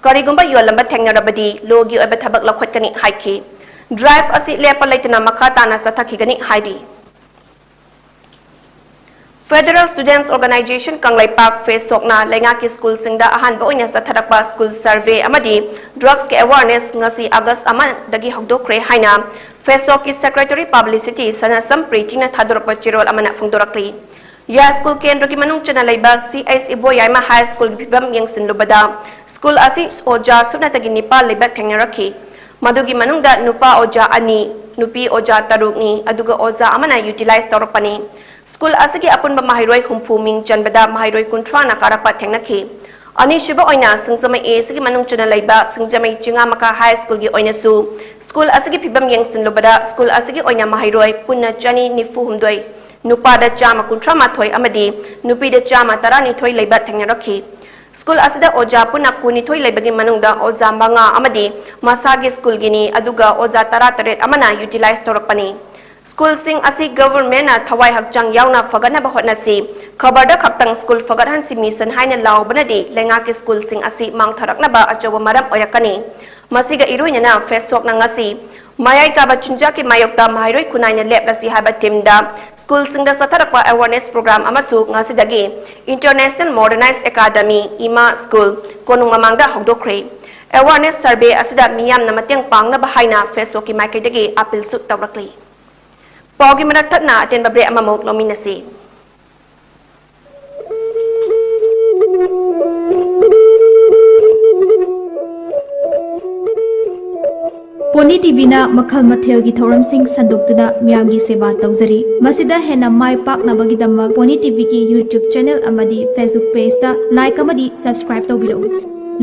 ꯀꯔꯤꯒꯨꯝꯕ ꯌꯣꯜꯂꯝꯕ ꯊꯦꯡꯅꯔꯕꯗꯤ lawꯒꯤ ꯑꯣꯏꯕ ꯊꯕꯛ ꯂꯧꯈꯠꯀꯅꯤ ꯍꯥꯏꯈꯤ꯫ Drive ꯑꯁꯤ ꯂꯦꯞꯄ ꯂꯩꯇꯅ ꯃꯈꯥ ꯇꯥꯅ ꯆꯠꯊꯈꯤꯒꯅꯤ ꯍꯥꯏꯔꯤ꯫ Federal Students Organisation ꯀꯪꯂꯩꯄꯥꯛ, ꯐꯦꯁꯣꯛꯅ ꯂꯩꯉꯥꯛꯀꯤ ꯁ꯭ꯀꯨꯜꯁꯤꯡꯗ ꯑꯍꯥꯟꯕ ꯑꯣꯏꯅ ꯆꯠꯊꯔꯛꯄ school survey ꯑꯃꯗꯤ drugsꯀꯤ awareness ꯉꯁꯤ August ꯑꯃꯗꯒꯤ ꯍꯧꯗꯣꯛꯈ꯭ꯔꯦ ꯍꯥꯏꯅ ꯐꯦꯁꯣꯛꯀꯤ Secretary Publicity ꯁꯅꯥꯁꯝ ꯄ꯭ꯔꯤꯇꯤꯅ ꯊꯥꯗꯣꯔꯛꯄ ꯆꯦꯔꯣꯜ ꯑꯃꯅ ꯐꯣꯡꯗꯣꯔꯛꯂꯤ꯫ ꯌꯥꯏꯁ꯭ꯀꯨꯜ ꯀꯦꯟꯗ꯭ꯔꯒꯤ ꯃꯅꯨꯡ ꯆꯟꯅ ꯂꯩꯕ C H ꯏꯕꯣꯌꯥꯏꯃ High Schoolꯒꯤ ꯐꯤꯕꯝ ꯌꯦꯡꯁꯤꯟꯂꯨꯕꯗ ꯁ꯭ꯀꯨꯜ ꯑꯁꯤ ꯑꯣꯖꯥ ꯁꯨꯞꯅꯇꯒꯤ ꯅꯤꯄꯥꯜ ꯂꯩꯕ ꯊꯦꯡꯅꯔꯛꯈꯤ꯫ ꯃꯗꯨꯒꯤ ꯃꯅꯨꯡꯗ ꯅꯨꯄꯥ ꯑꯣꯖꯥ ꯑꯅꯤ, ꯅꯨꯄꯤ ꯑꯣꯖꯥ ꯇꯔꯨꯛꯅꯤ, ꯑꯗꯨꯒ ꯑꯣꯖꯥ ꯑꯃꯅ utilize ꯇꯧꯔꯛꯄꯅꯤ꯫ ꯁ꯭ꯀꯨꯜ ꯑꯁꯤꯒꯤ ꯑꯄꯨꯟꯕ ꯃꯍꯩꯔꯣꯏ ꯍꯨꯝꯐꯨ ꯃꯤꯡ ꯆꯟꯕꯗ ꯃꯍꯩꯔꯣꯏ ꯀꯨꯟꯊ꯭ꯔꯥꯅ ꯀꯥꯔꯛꯄ ꯊꯦꯡꯅꯈꯤ꯫ ꯑꯅꯤꯁꯨꯕ ꯑꯣꯏꯅ ꯁꯤꯡꯖꯃꯩ A ꯑꯁꯤꯒꯤ ꯃꯅꯨꯡ ꯆꯟꯅ ꯂꯩꯕ ꯁꯤꯡꯖꯃꯩ ꯆꯤꯉꯥꯃꯈꯥ High Schoolꯒꯤ ꯑꯣꯏꯅꯁꯨ ꯁ꯭ꯀꯨꯜ ꯑꯁꯤꯒꯤ ꯐꯤꯕꯝ ꯌꯦꯡꯁꯤꯟꯂꯨꯕꯗ ꯁ꯭ꯀꯨꯜ ꯑꯁꯤꯒꯤ ꯑꯣꯏꯅ ꯃꯍꯩꯔꯣꯏ ꯄꯨꯟꯅ ꯆꯅꯤ ꯅꯤꯐꯨ ꯍꯨꯝꯗꯣꯏ, ꯅꯨꯄꯥꯗ ꯆꯥꯝꯃ ꯀꯨꯟꯊ꯭ꯔꯥ ꯃꯥꯊꯣꯏ ꯑꯃꯗꯤ ꯅꯨꯄꯤꯗ ꯆꯥꯝꯃ ꯇꯔꯥꯅꯤꯊꯣꯏ ꯂꯩꯕ ꯊꯦꯡꯅꯔꯛꯈꯤ꯫ ꯁ꯭ꯀꯨꯜ ꯑꯁꯤꯗ ꯑꯣꯖꯥ ꯄꯨꯟꯅ ꯀꯨꯟꯅꯤꯊꯣꯏ ꯂꯩꯕꯒꯤ ꯃꯅꯨꯡꯗ ꯑꯣꯖꯥ ꯃꯉꯥ ꯑꯃꯗꯤ ꯃꯁꯥꯒꯤ ꯁ꯭ꯀꯨꯜꯒꯤꯅꯤ, ꯑꯗꯨꯒ ꯑꯣꯖꯥ ꯇꯔꯥꯇꯔꯦꯠ ꯑꯃꯅ utilize ꯇꯧꯔꯛꯄꯅꯤ꯫ ꯁ꯭ꯀꯨꯜꯁꯤꯡ ꯑꯁꯤ governmentꯅ ꯊꯋꯥꯏ ꯍꯛꯆꯥꯡ ꯌꯥꯎꯅ ꯐꯒꯠꯅꯕ ꯍꯣꯠꯅꯁꯤ, ꯈꯕꯔꯗ ꯈꯛꯇꯪ ꯁ꯭ꯀꯨꯜ ꯐꯒꯠꯍꯟꯁꯤ ꯃꯤꯁꯟ ꯍꯥꯏꯅ ꯂꯥꯎꯕꯅꯗꯤ ꯂꯩꯉꯥꯛꯀꯤ ꯁ꯭ꯀꯨꯜꯁꯤꯡ ꯑꯁꯤ ꯃꯥꯡꯊꯔꯛꯅꯕ ꯑꯆꯧꯕ ꯃꯔꯝ ꯑꯣꯏꯔꯛꯀꯅꯤ꯫ ꯃꯁꯤꯒ ꯏꯔꯣꯏꯅꯅ ꯐꯦꯁꯣꯛꯅ ꯉꯁꯤ ꯃꯌꯥꯏ ꯀꯥꯕ ꯆꯤꯟꯖꯥꯛꯀꯤ ꯃꯥꯌꯣꯛꯇ ꯃꯍꯩꯔꯣꯏ ꯈꯨꯟꯅꯥꯏꯅ ꯂꯦꯞꯂꯁꯤ ꯍꯥꯏꯕ ꯊꯤꯝꯗ ꯁ꯭ꯀꯨꯜꯁꯤꯡꯗ ꯆꯠꯊꯔꯛꯄ ꯑꯦꯋꯥꯔꯅꯦꯁ ꯄ꯭ꯔꯣꯒ꯭ꯔꯥꯝ ꯑꯃꯁꯨ ꯉꯁꯤꯗꯒꯤ ꯏꯟꯇꯔꯅꯦꯁꯅꯦꯜ ꯃꯣꯗꯔꯅꯥꯏꯖ ꯑꯦꯀꯥꯗꯃꯤ, ꯏꯃꯥ ꯁ꯭ꯀꯨꯜ, ꯀꯣꯅꯨꯡ ꯃꯃꯥꯡꯗ ꯍꯧꯗꯣꯛꯈ꯭ꯔꯦ꯫ ꯑꯦꯋꯥꯔꯅꯦꯁ ꯁꯔꯚꯦ ꯑꯁꯤꯗ ꯃꯤꯌꯥꯝꯅ ꯃꯇꯦꯡ ꯄꯥꯡꯅꯕ ꯍꯥꯏꯅ ꯐꯦꯁꯣꯛꯀꯤ ꯃꯥꯏꯀꯩꯗꯒꯤ ꯑꯄꯤꯜꯁꯨ ꯇꯧꯔꯛꯂꯤ꯫ ꯄꯥꯎꯒꯤ ꯃꯔꯛ ꯊꯠꯅ ꯑꯇꯦꯟꯕ ꯕ꯭ꯔꯦꯛ ꯑꯃꯃꯨꯛ ꯂꯧꯃꯤꯟꯅꯁꯤ꯫ ꯄꯣꯅꯤ ꯇꯤꯚꯤꯅ ꯃꯈꯜ ꯃꯊꯦꯜꯒꯤ ꯊꯧꯔꯝꯁꯤꯡ ꯁꯟꯗꯣꯛꯇꯨꯅ ꯃꯤꯌꯥꯝꯒꯤ ꯁꯦꯕꯥ ꯇꯧꯖꯔꯤ꯫ ꯃꯁꯤꯗ ꯍꯦꯟꯅ ꯃꯥꯏ ꯄꯥꯛꯅꯕꯒꯤꯗꯃꯛ ꯄꯣꯅꯤ ꯇꯤꯚꯤꯒꯤ YouTube ꯆꯦꯅꯦꯜ ꯑꯃꯗꯤ Facebook ꯄꯦꯖꯇ ꯂꯥꯏꯛ ꯑꯃꯗꯤ ꯁꯕꯁꯀ꯭ꯔꯥꯏꯕ ꯇꯧꯕꯤꯔꯛꯎ꯫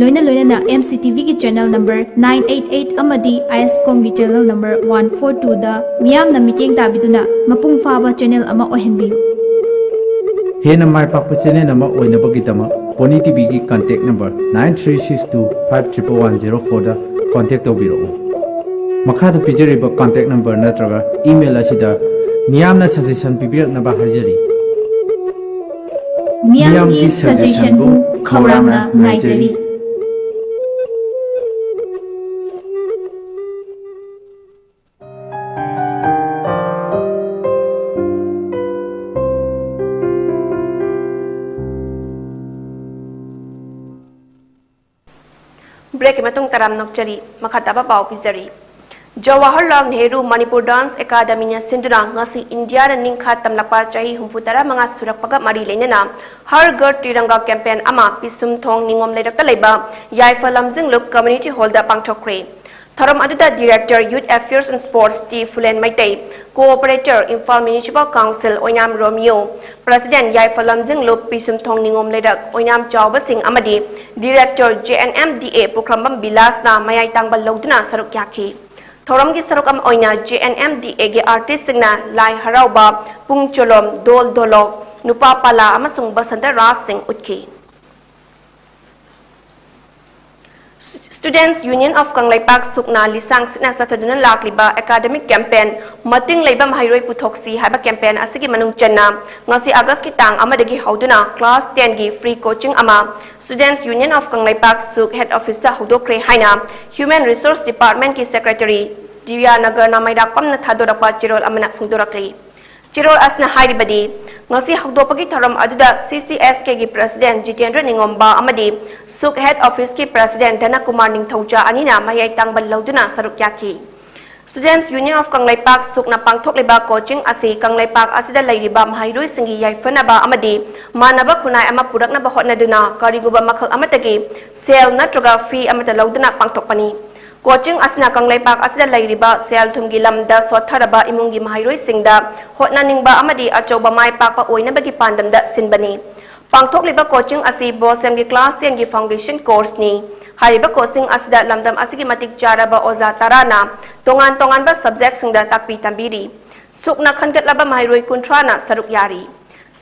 ꯂꯣꯏꯅ ꯂꯣꯏꯅꯅ ꯑꯦꯝ ꯁꯤ ꯇꯤꯚꯤꯒꯤ channel number nine eight eight ꯑꯃꯗꯤ ꯑꯥꯏ ꯑꯦꯁ ꯀꯣꯝꯒꯤ ꯆꯦꯅꯦꯜ ꯅꯝꯕꯔ one four twoꯗ ꯃꯤꯌꯥꯝꯅ ꯃꯤꯠꯌꯦꯡ ꯇꯥꯕꯤꯗꯨꯅ ꯃꯄꯨꯡ ꯐꯥꯕ ꯆꯦꯅꯦꯜ ꯑꯃ ꯑꯣꯏꯍꯟꯕꯤꯌꯨ꯫ ꯍꯦꯟꯅ ꯃꯥꯏ ꯄꯥꯛꯄ ꯆꯦꯅꯦꯜ ꯑꯃ ꯑꯣꯏꯅꯕꯒꯤꯗꯃꯛ ꯄꯣꯅꯤ ꯇꯤꯚꯤꯒꯤ contact number nine three six two five triple one zero fourꯗ ꯀꯟꯇꯦꯛ ꯇꯧꯕꯤꯔꯛꯎ꯫ ꯃꯈꯥꯗ ꯄꯤꯖꯔꯤꯕ ꯀꯟꯇꯦꯛ ꯅꯝꯕꯔ ꯅꯠꯇ꯭ꯔꯒ ꯏꯃꯦꯜ ꯑꯁꯤꯗ ꯃꯤꯌꯥꯝꯅ ꯁꯖꯦꯁꯟ ꯄꯤꯕꯤꯔꯛꯅꯕ ꯍꯥꯏꯖꯔꯤ꯫ ꯃꯤꯌꯥꯝꯒꯤ ꯁꯖꯦꯁꯟꯕꯨ ꯈꯧꯔꯥꯡꯅ ꯉꯥꯏꯖꯔꯤ꯫ ꯕ꯭ꯔꯦꯛꯀꯤ ꯃꯇꯨꯡ ꯇꯔꯥꯝ ꯅꯣꯛꯆꯔꯤ꯫ ꯃꯈꯥ ꯇꯥꯕ ꯄꯥꯎ ꯄꯤꯖꯔꯤ꯫ ꯖꯋꯥꯍꯔꯂꯥꯜ ꯅꯦꯍꯔꯨ ꯃꯅꯤꯄꯨꯔ ꯗꯥꯟꯁ ꯑꯦꯀꯥꯗꯃꯤꯅ ꯁꯤꯟꯗꯨꯅ ꯉꯁꯤ ꯏꯟꯗꯤꯌꯥꯅ ꯅꯤꯡꯈꯥ ꯇꯝꯂꯛꯄ ꯆꯍꯤ ꯍꯨꯝꯐꯨ ꯇꯔꯥ ꯃꯉꯥ ꯁꯨꯔꯛꯄꯒ ꯃꯔꯤ ꯂꯩꯅꯅ ꯍꯔ ꯘꯔ ꯇꯤꯔꯪꯒꯥ ꯀꯦꯝꯄꯦꯟ ꯑꯃ ꯄꯤꯁꯨꯝꯊꯣꯡ ꯅꯤꯉꯣꯝ ꯂꯩꯔꯛꯇ ꯂꯩꯕ ꯌꯥꯏꯐ ꯂꯝꯖꯤꯡꯂꯨꯞ ꯀꯝꯃ꯭ꯌꯨꯅꯤꯇꯤ ꯍꯣꯜꯗ ꯄꯥꯡꯊꯣꯛꯈ꯭ꯔꯦ꯫ ꯊꯧꯔꯝ ꯑꯗꯨꯗ Director Youth Affairs and Sports T Phulen Meitei, Co-operator Imphal Municipal Council Oinam Romeo, President Yaipha ꯂꯝꯖꯤꯡꯂꯨꯞ ꯄꯤꯁꯨꯝꯊꯣꯡ ꯅꯤꯉꯣꯝ ꯂꯩꯔꯛ ꯑꯣꯏꯅꯥꯝ ꯆꯥꯎꯕꯁꯤꯡ ꯑꯃꯗꯤ Director J N M D A ꯄꯨꯈ꯭ꯔꯝꯕꯝ ꯕꯤꯂꯥꯁꯅ ꯃꯌꯥꯏ ꯇꯥꯡꯕ ꯂꯧꯗꯨꯅ ꯁꯔꯨꯛ ꯌꯥꯈꯤ꯫ ꯊꯧꯔꯝꯒꯤ ꯁꯔꯨꯛ ꯑꯃ ꯑꯣꯏꯅ J N M D A ꯒꯤ artist ꯁꯤꯡꯅ ꯂꯥꯏ ꯍꯔꯥꯎꯕ, ꯄꯨꯡ ꯆꯣꯂꯣꯝ, ꯙꯣꯜ ꯙꯣꯂꯣꯛ, ꯅꯨꯄꯥ ꯄꯥꯂꯥ ꯑꯃꯁꯨꯡ ꯕꯁꯟꯇ ꯔꯥꯁꯁꯤꯡ ꯎꯠꯈꯤ꯫ Students Union of Kangleipak, ꯁꯨꯛꯅ ꯂꯤꯁꯥꯡ ꯁꯤꯠꯅ ꯆꯠꯊꯗꯨꯅ ꯂꯥꯛꯂꯤꯕ academic campaign ꯃꯇꯤꯡ ꯂꯩꯕ ꯃꯍꯩꯔꯣꯏ ꯄꯨꯊꯣꯛꯁꯤ ꯍꯥꯏꯕ campaign ꯑꯁꯤꯒꯤ ꯃꯅꯨꯡ ꯆꯟꯅ ꯉꯁꯤ August ꯀꯤ ꯇꯥꯡ ꯑꯃꯗꯒꯤ ꯍꯧꯗꯨꯅ class ten ꯒꯤ free coaching ꯑꯃ Students Union of Kangleipak, ꯁꯨꯛ head office ꯇ ꯍꯧꯗꯣꯛꯈ꯭ꯔꯦ ꯍꯥꯏꯅ Human Resource Department ꯀꯤ Secretary ꯗꯤꯌꯥ ꯅꯒꯔꯅ ꯃꯩꯔꯥꯛꯄꯝꯅ ꯊꯥꯗꯣꯔꯛꯄ ꯆꯦꯔꯣꯜ ꯑꯃꯅ ꯐꯣꯡꯗꯣꯔꯛꯂꯤ꯫ ꯆꯦꯔꯣꯜ ꯑꯁꯤꯅ ꯍꯥꯏꯔꯤꯕꯗꯤ, ꯉꯁꯤ ꯍꯧꯗꯣꯛꯄꯒꯤ ꯊꯧꯔꯝ ꯑꯗꯨꯗ C C S K ꯒꯤ President ꯖꯤꯇꯦꯟꯗ꯭ꯔ ꯅꯤꯉꯣꯝꯕ ꯑꯃꯗꯤ ꯁꯨꯛ head office ꯀꯤ President ꯙꯅꯀꯨꯃꯥꯔ ꯅꯤꯡꯊꯧꯖꯥ ꯑꯅꯤꯅ ꯃꯌꯥꯏ ꯇꯥꯡꯕ ꯂꯧꯗꯨꯅ ꯁꯔꯨꯛ ꯌꯥꯈꯤ꯫ Students Union of Kangleipak, ꯁꯨꯛꯅ ꯄꯥꯡꯊꯣꯛꯂꯤꯕ coaching ꯑꯁꯤ ꯀꯪꯂꯩꯄꯥꯛ ꯑꯁꯤꯗ ꯂꯩꯔꯤꯕ ꯃꯍꯩꯔꯣꯏꯁꯤꯡꯒꯤ ꯌꯥꯏꯐꯅꯕ ꯑꯃꯗꯤ ꯃꯥꯟꯅꯕ ꯈꯨꯟꯅꯥꯏ ꯑꯃ ꯄꯨꯔꯛꯅꯕ ꯍꯣꯠꯅꯗꯨꯅ ꯀꯔꯤꯒꯨꯝꯕ ꯃꯈꯜ ꯑꯃꯠꯇꯒꯤ ꯁꯦꯜ ꯅꯠꯇ꯭ꯔꯒ fee ꯑꯃꯠꯇ ꯂꯧꯗꯅ ꯄꯥꯡꯊꯣꯛꯄꯅꯤ꯫ Coaching ꯑꯁꯤꯅ ꯀꯪꯂꯩꯄꯥꯛ ꯑꯁꯤꯗ ꯂꯩꯔꯤꯕ ꯁꯦꯜ ꯊꯨꯝꯒꯤ ꯂꯝꯗ ꯁꯣꯠꯊꯔꯕ ꯏꯃꯨꯡꯒꯤ ꯃꯍꯩꯔꯣꯏꯁꯤꯡꯗ ꯍꯣꯠꯅꯅꯤꯡꯕ ꯑꯃꯗꯤ ꯑꯆꯧꯕ ꯃꯥꯏ ꯄꯥꯛꯄ ꯑꯣꯏꯅꯕꯒꯤ ꯄꯥꯟꯗꯝꯗ ꯁꯤꯟꯕꯅꯤ꯫ ꯄꯥꯡꯊꯣꯛꯂꯤꯕ coaching ꯑꯁꯤ ꯕꯣꯁꯦꯝꯒꯤ class ten ꯒꯤ foundation course ꯅꯤ꯫ ꯍꯥꯏꯔꯤꯕ coaching ꯑꯁꯤꯗ ꯂꯝꯗꯝ ꯑꯁꯤꯒꯤ ꯃꯇꯤꯛ ꯆꯥꯔꯕ ꯑꯣꯖꯥ ꯇꯔꯥꯅ ꯇꯣꯉꯥꯟ ꯇꯣꯉꯥꯟꯕ subject ꯁꯤꯡꯗ ꯇꯥꯛꯄꯤ ꯇꯝꯕꯤꯔꯤ꯫ ꯁꯨꯛꯅ ꯈꯟꯒꯠꯂꯕ ꯃꯍꯩꯔꯣꯏ ꯀꯨꯟꯊ꯭ꯔꯥꯅ ꯁꯔꯨꯛ ꯌꯥꯔꯤ꯫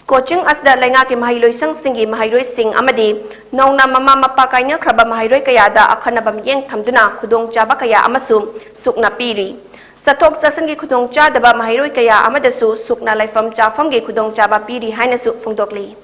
Coaching ꯑꯁꯤꯗ ꯂꯩꯉꯥꯛꯀꯤ ꯃꯍꯩ ꯂꯣꯏꯁꯪꯁꯤꯡꯒꯤ ꯃꯍꯩꯔꯣꯏꯁꯤꯡ ꯑꯃꯗꯤ ꯅꯧꯅ ꯃꯃꯥ ꯃꯄꯥ ꯀꯥꯏꯅꯈ꯭ꯔꯕ ꯃꯍꯩꯔꯣꯏ ꯀꯌꯥꯗ ꯑꯈꯟꯅꯕ ꯃꯤꯠꯌꯦꯡ ꯊꯝꯗꯨꯅ ꯈꯨꯗꯣꯡꯆꯥꯕ ꯀꯌꯥ ꯑꯃꯁꯨ ꯁꯨꯛꯅ ꯄꯤꯔꯤ꯫ ꯆꯠꯊꯣꯛ ꯆꯠꯁꯤꯟꯒꯤ ꯈꯨꯗꯣꯡꯆꯥꯗꯕ ꯃꯍꯩꯔꯣꯏ ꯀꯌꯥ ꯑꯃꯗꯁꯨ ꯁꯨꯛꯅ ꯂꯩꯐꯝ ꯆꯥꯐꯝꯒꯤ ꯈꯨꯗꯣꯡꯆꯥꯕ ꯄꯤꯔꯤ ꯍꯥꯏꯅꯁꯨ ꯐꯣꯡꯗꯣꯛꯂꯤ꯫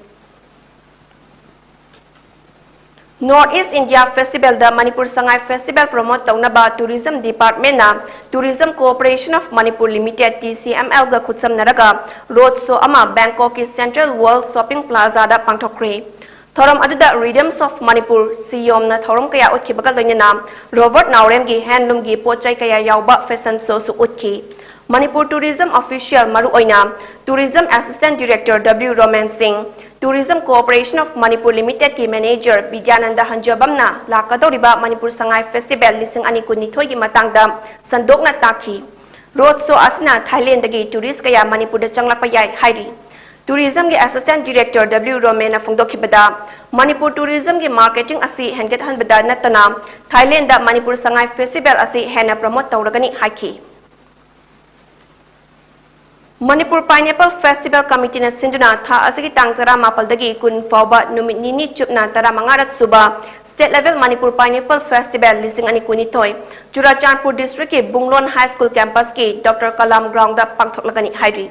North East India Festival ꯗ ꯃꯅꯤꯄꯨꯔ ꯁꯉꯥꯏ festival promote ꯇꯧꯅꯕ Tourism Department ꯅ Tourism Corporation of Manipur Limited, T C M L ꯒ ꯈꯨꯠꯁꯝꯅꯔꯒ road show ꯑꯃ ꯕꯦꯡꯀꯣꯛꯀꯤ Central World Shopping Plaza ꯗ ꯄꯥꯡꯊꯣꯛꯈ꯭ꯔꯦ꯫ ꯊꯧꯔꯝ ꯑꯗꯨꯗ Rhythms of Manipur, ꯁꯤꯌꯣꯝꯅ ꯊꯧꯔꯝ ꯀꯌꯥ ꯎꯠꯈꯤꯕꯒ ꯂꯣꯏꯅꯅ ꯔꯣꯕꯔꯠ ꯅꯥꯎꯔꯦꯝꯒꯤ handloom ꯒꯤ ꯄꯣꯠ ꯆꯩ ꯀꯌꯥ ꯌꯥꯎꯕ fashion show ꯁꯨ ꯎꯠꯈꯤ꯫ ꯃꯅꯤꯄꯨꯔ Tourism Official, ꯃꯔꯨꯑꯣꯏꯅ Tourism Assistant Director W Roman ꯁꯤꯡ, Tourism Corporation of Manipur Limited ꯀꯤ Manager ꯕꯤꯗ꯭ꯌꯥꯅꯟꯗ ꯍꯟꯖꯕꯝꯅ ꯂꯥꯛꯀꯗꯧꯔꯤꯕ ꯃꯅꯤꯄꯨꯔ ꯁꯉꯥꯏ festival ꯂꯤꯁꯤꯡ ꯑꯅꯤ ꯀꯨꯟꯅꯤꯊꯣꯏꯒꯤ ꯃꯇꯥꯡꯗ ꯁꯟꯗꯣꯛꯅ ꯇꯥꯛꯈꯤ꯫ Road show ꯑꯁꯤꯅ ꯊꯥꯏꯂꯦꯟꯗꯒꯤ tourist ꯀꯌꯥ ꯃꯅꯤꯄꯨꯔꯗ ꯆꯪꯂꯛꯄ ꯌꯥꯏ ꯍꯥꯏꯔꯤ꯫ Tourism ꯒꯤ Assistant Director W ꯔꯣꯃꯦꯟꯅ ꯐꯣꯡꯗꯣꯛꯈꯤꯕꯗ, Manipur tourism ꯒꯤ marketing ꯑꯁꯤ ꯍꯦꯟꯒꯠꯍꯟꯕꯗ ꯅꯠꯇꯅ ꯊꯥꯏꯂꯦꯟꯗ ꯃꯅꯤꯄꯨꯔ ꯁꯉꯥꯏ festival ꯑꯁꯤ ꯍꯦꯟꯅ promote ꯇꯧꯔꯒꯅꯤ ꯍꯥꯏꯈꯤ꯫ Manipur Pineapple Festival Committeeꯅ ꯁꯤꯟꯗꯨꯅ ꯊꯥ ꯑꯁꯤꯒꯤ ꯇꯥꯡ ꯇꯔꯥꯃꯥꯄꯜꯗꯒꯤ ꯀꯨꯟ ꯐꯥꯎꯕ ꯅꯨꯃꯤꯠ ꯅꯤꯅꯤ ꯆꯨꯞꯅ ꯇꯔꯥꯃꯉꯥꯔꯛ ꯁꯨꯕ State Level Manipur Pineapple Festival ꯂꯤꯁꯤꯡ ꯑꯅꯤ ꯀꯨꯟꯅꯤꯊꯣꯏ Churachandpur districtꯀꯤ ꯕꯨꯡꯂꯣꯟ High School campusꯀꯤ Doctor Kalam groundꯗ ꯄꯥꯡꯊꯣꯛꯂꯒꯅꯤ ꯍꯥꯏꯔꯤ꯫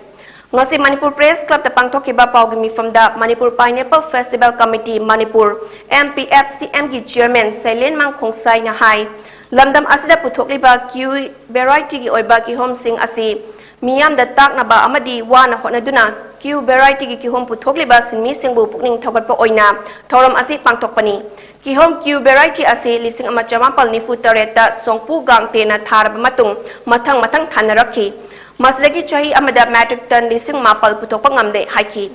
ꯉꯁꯤ Manipur Press Clubꯇ ꯄꯥꯡꯊꯣꯛꯈꯤꯕ ꯄꯥꯎꯒꯤ ꯃꯤꯐꯝꯗ Manipur Pineapple Festival Committee Manipur, M P F C Mꯒꯤ chairman ꯁꯩꯂꯦꯟꯃꯥꯡ ꯈꯣꯡꯁꯥꯏꯅ ꯍꯥꯏ, ꯂꯝꯗꯝ ꯑꯁꯤꯗ ꯄꯨꯊꯣꯛꯂꯤꯕ ꯀꯤꯋꯤ varietyꯒꯤ ꯑꯣꯏꯕ ꯀꯤꯍꯣꯝꯁꯤꯡ ꯑꯁꯤ ꯃꯤꯌꯥꯝꯗ ꯇꯥꯛꯅꯕ ꯑꯃꯗꯤ ꯋꯥꯅ ꯍꯣꯠꯅꯗꯨꯅ ꯀꯤꯋꯤ varietyꯒꯤ ꯀꯤꯍꯣꯝ ꯄꯨꯊꯣꯛꯂꯤꯕ ꯁꯤꯟꯃꯤꯁꯤꯡꯕꯨ ꯄꯨꯛꯅꯤꯡ ꯊꯧꯒꯠꯄ ꯑꯣꯏꯅ ꯊꯧꯔꯝ ꯑꯁꯤ ꯄꯥꯡꯊꯣꯛꯄꯅꯤ꯫ ꯀꯤꯍꯣꯝ ꯀꯤꯋꯤ variety ꯑꯁꯤ ꯂꯤꯁꯤꯡ ꯑꯃ ꯆꯃꯥꯄꯜ ꯅꯤꯐꯨ ꯇꯔꯦꯠꯇ ꯁꯣꯡꯄꯨ ꯒꯥꯡꯇꯦꯅ ꯊꯥꯔꯕ ꯃꯇꯨꯡ ꯃꯊꯪ ꯃꯊꯪ ꯊꯥꯅꯔꯛꯈꯤ꯫ ꯃꯁꯤꯗꯒꯤ ꯆꯍꯤ ꯑꯃꯗ metric ton ꯂꯤꯁꯤꯡ ꯃꯥꯄꯜ ꯄꯨꯊꯣꯛꯄ ꯉꯝꯂꯦ ꯍꯥꯏꯈꯤ꯫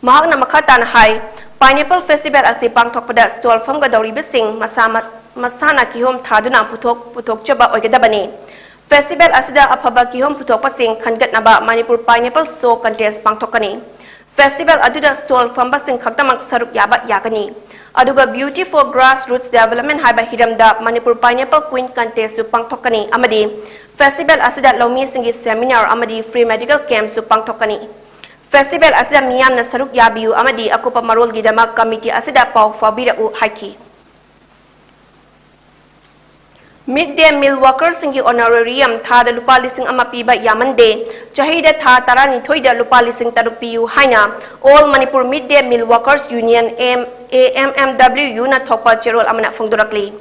ꯃꯍꯥꯛꯅ ꯃꯈꯥ ꯇꯥꯅ ꯍꯥꯏ, Pineapple Festival ꯑꯁꯤ ꯄꯥꯡꯊꯣꯛꯄꯗ stall ꯐꯝꯒꯗꯧꯔꯤꯕꯁꯤꯡ ꯃꯁꯥ ꯃ-, ꯃꯁꯥꯅ ꯀꯤꯍꯣꯝ ꯊꯥꯗꯨꯅ ꯄꯨꯊꯣꯛ ꯄꯨꯊꯣꯛꯆꯕ ꯑꯣꯏꯒꯗꯕꯅꯤ꯫ Festival ꯑꯁꯤꯗ ꯑꯐꯕ ꯀꯤꯍꯣꯝ ꯄꯨꯊꯣꯛꯄꯁꯤꯡ ꯈꯟꯒꯠꯅꯕ Manipur Pineapple Show Contest ꯄꯥꯡꯊꯣꯛꯀꯅꯤ꯫ Festival ꯑꯗꯨꯗ stall ꯐꯝꯕꯁꯤꯡ ꯈꯛꯇꯃꯛ ꯁꯔꯨꯛ ꯌꯥꯕ ꯌꯥꯒꯅꯤ꯫ ꯑꯗꯨꯒ Beauty for Grassroots Development ꯍꯥꯏꯕ ꯍꯤꯔꯝꯗ Manipur Pineapple Queen Contestꯁꯨ ꯄꯥꯡꯊꯣꯛꯀꯅꯤ ꯑꯃꯗꯤ festival ꯑꯁꯤꯗ ꯂꯧꯃꯤꯁꯤꯡꯒꯤ seminar ꯑꯃꯗꯤ free medical campꯁꯨ ꯄꯥꯡꯊꯣꯛꯀꯅꯤ꯫ Festival ꯑꯁꯤꯗ ꯃꯤꯌꯥꯝꯅ ꯁꯔꯨꯛ ꯌꯥꯕꯤꯌꯨ ꯑꯃꯗꯤ ꯑꯀꯨꯞꯄ ꯃꯔꯣꯜꯒꯤꯗꯃꯛ committee ꯑꯁꯤꯗ ꯄꯥꯎ ꯐꯥꯎꯕꯤꯔꯛꯎ ꯍꯥꯏꯈꯤ꯫ Mid day meal workersꯁꯤꯡꯒꯤ honorarium ꯊꯥꯗ ꯂꯨꯄꯥ ꯂꯤꯁꯤꯡ ꯑꯃ ꯄꯤꯕ ꯌꯥꯃꯟꯗꯦ, ꯆꯍꯤꯗ ꯊꯥ ꯇꯔꯥꯅꯤꯊꯣꯏꯗ ꯂꯨꯄꯥ ꯂꯤꯁꯤꯡ ꯇꯔꯨꯛ ꯄꯤꯌꯨ ꯍꯥꯏꯅ All Manipur Mid Day Meal Workers Union, M-, A M M W ꯅ ꯊꯣꯛꯄ ꯆꯦꯔꯣꯜ ꯑꯃꯅ ꯐꯣꯡꯗꯣꯔꯛꯂꯤ꯫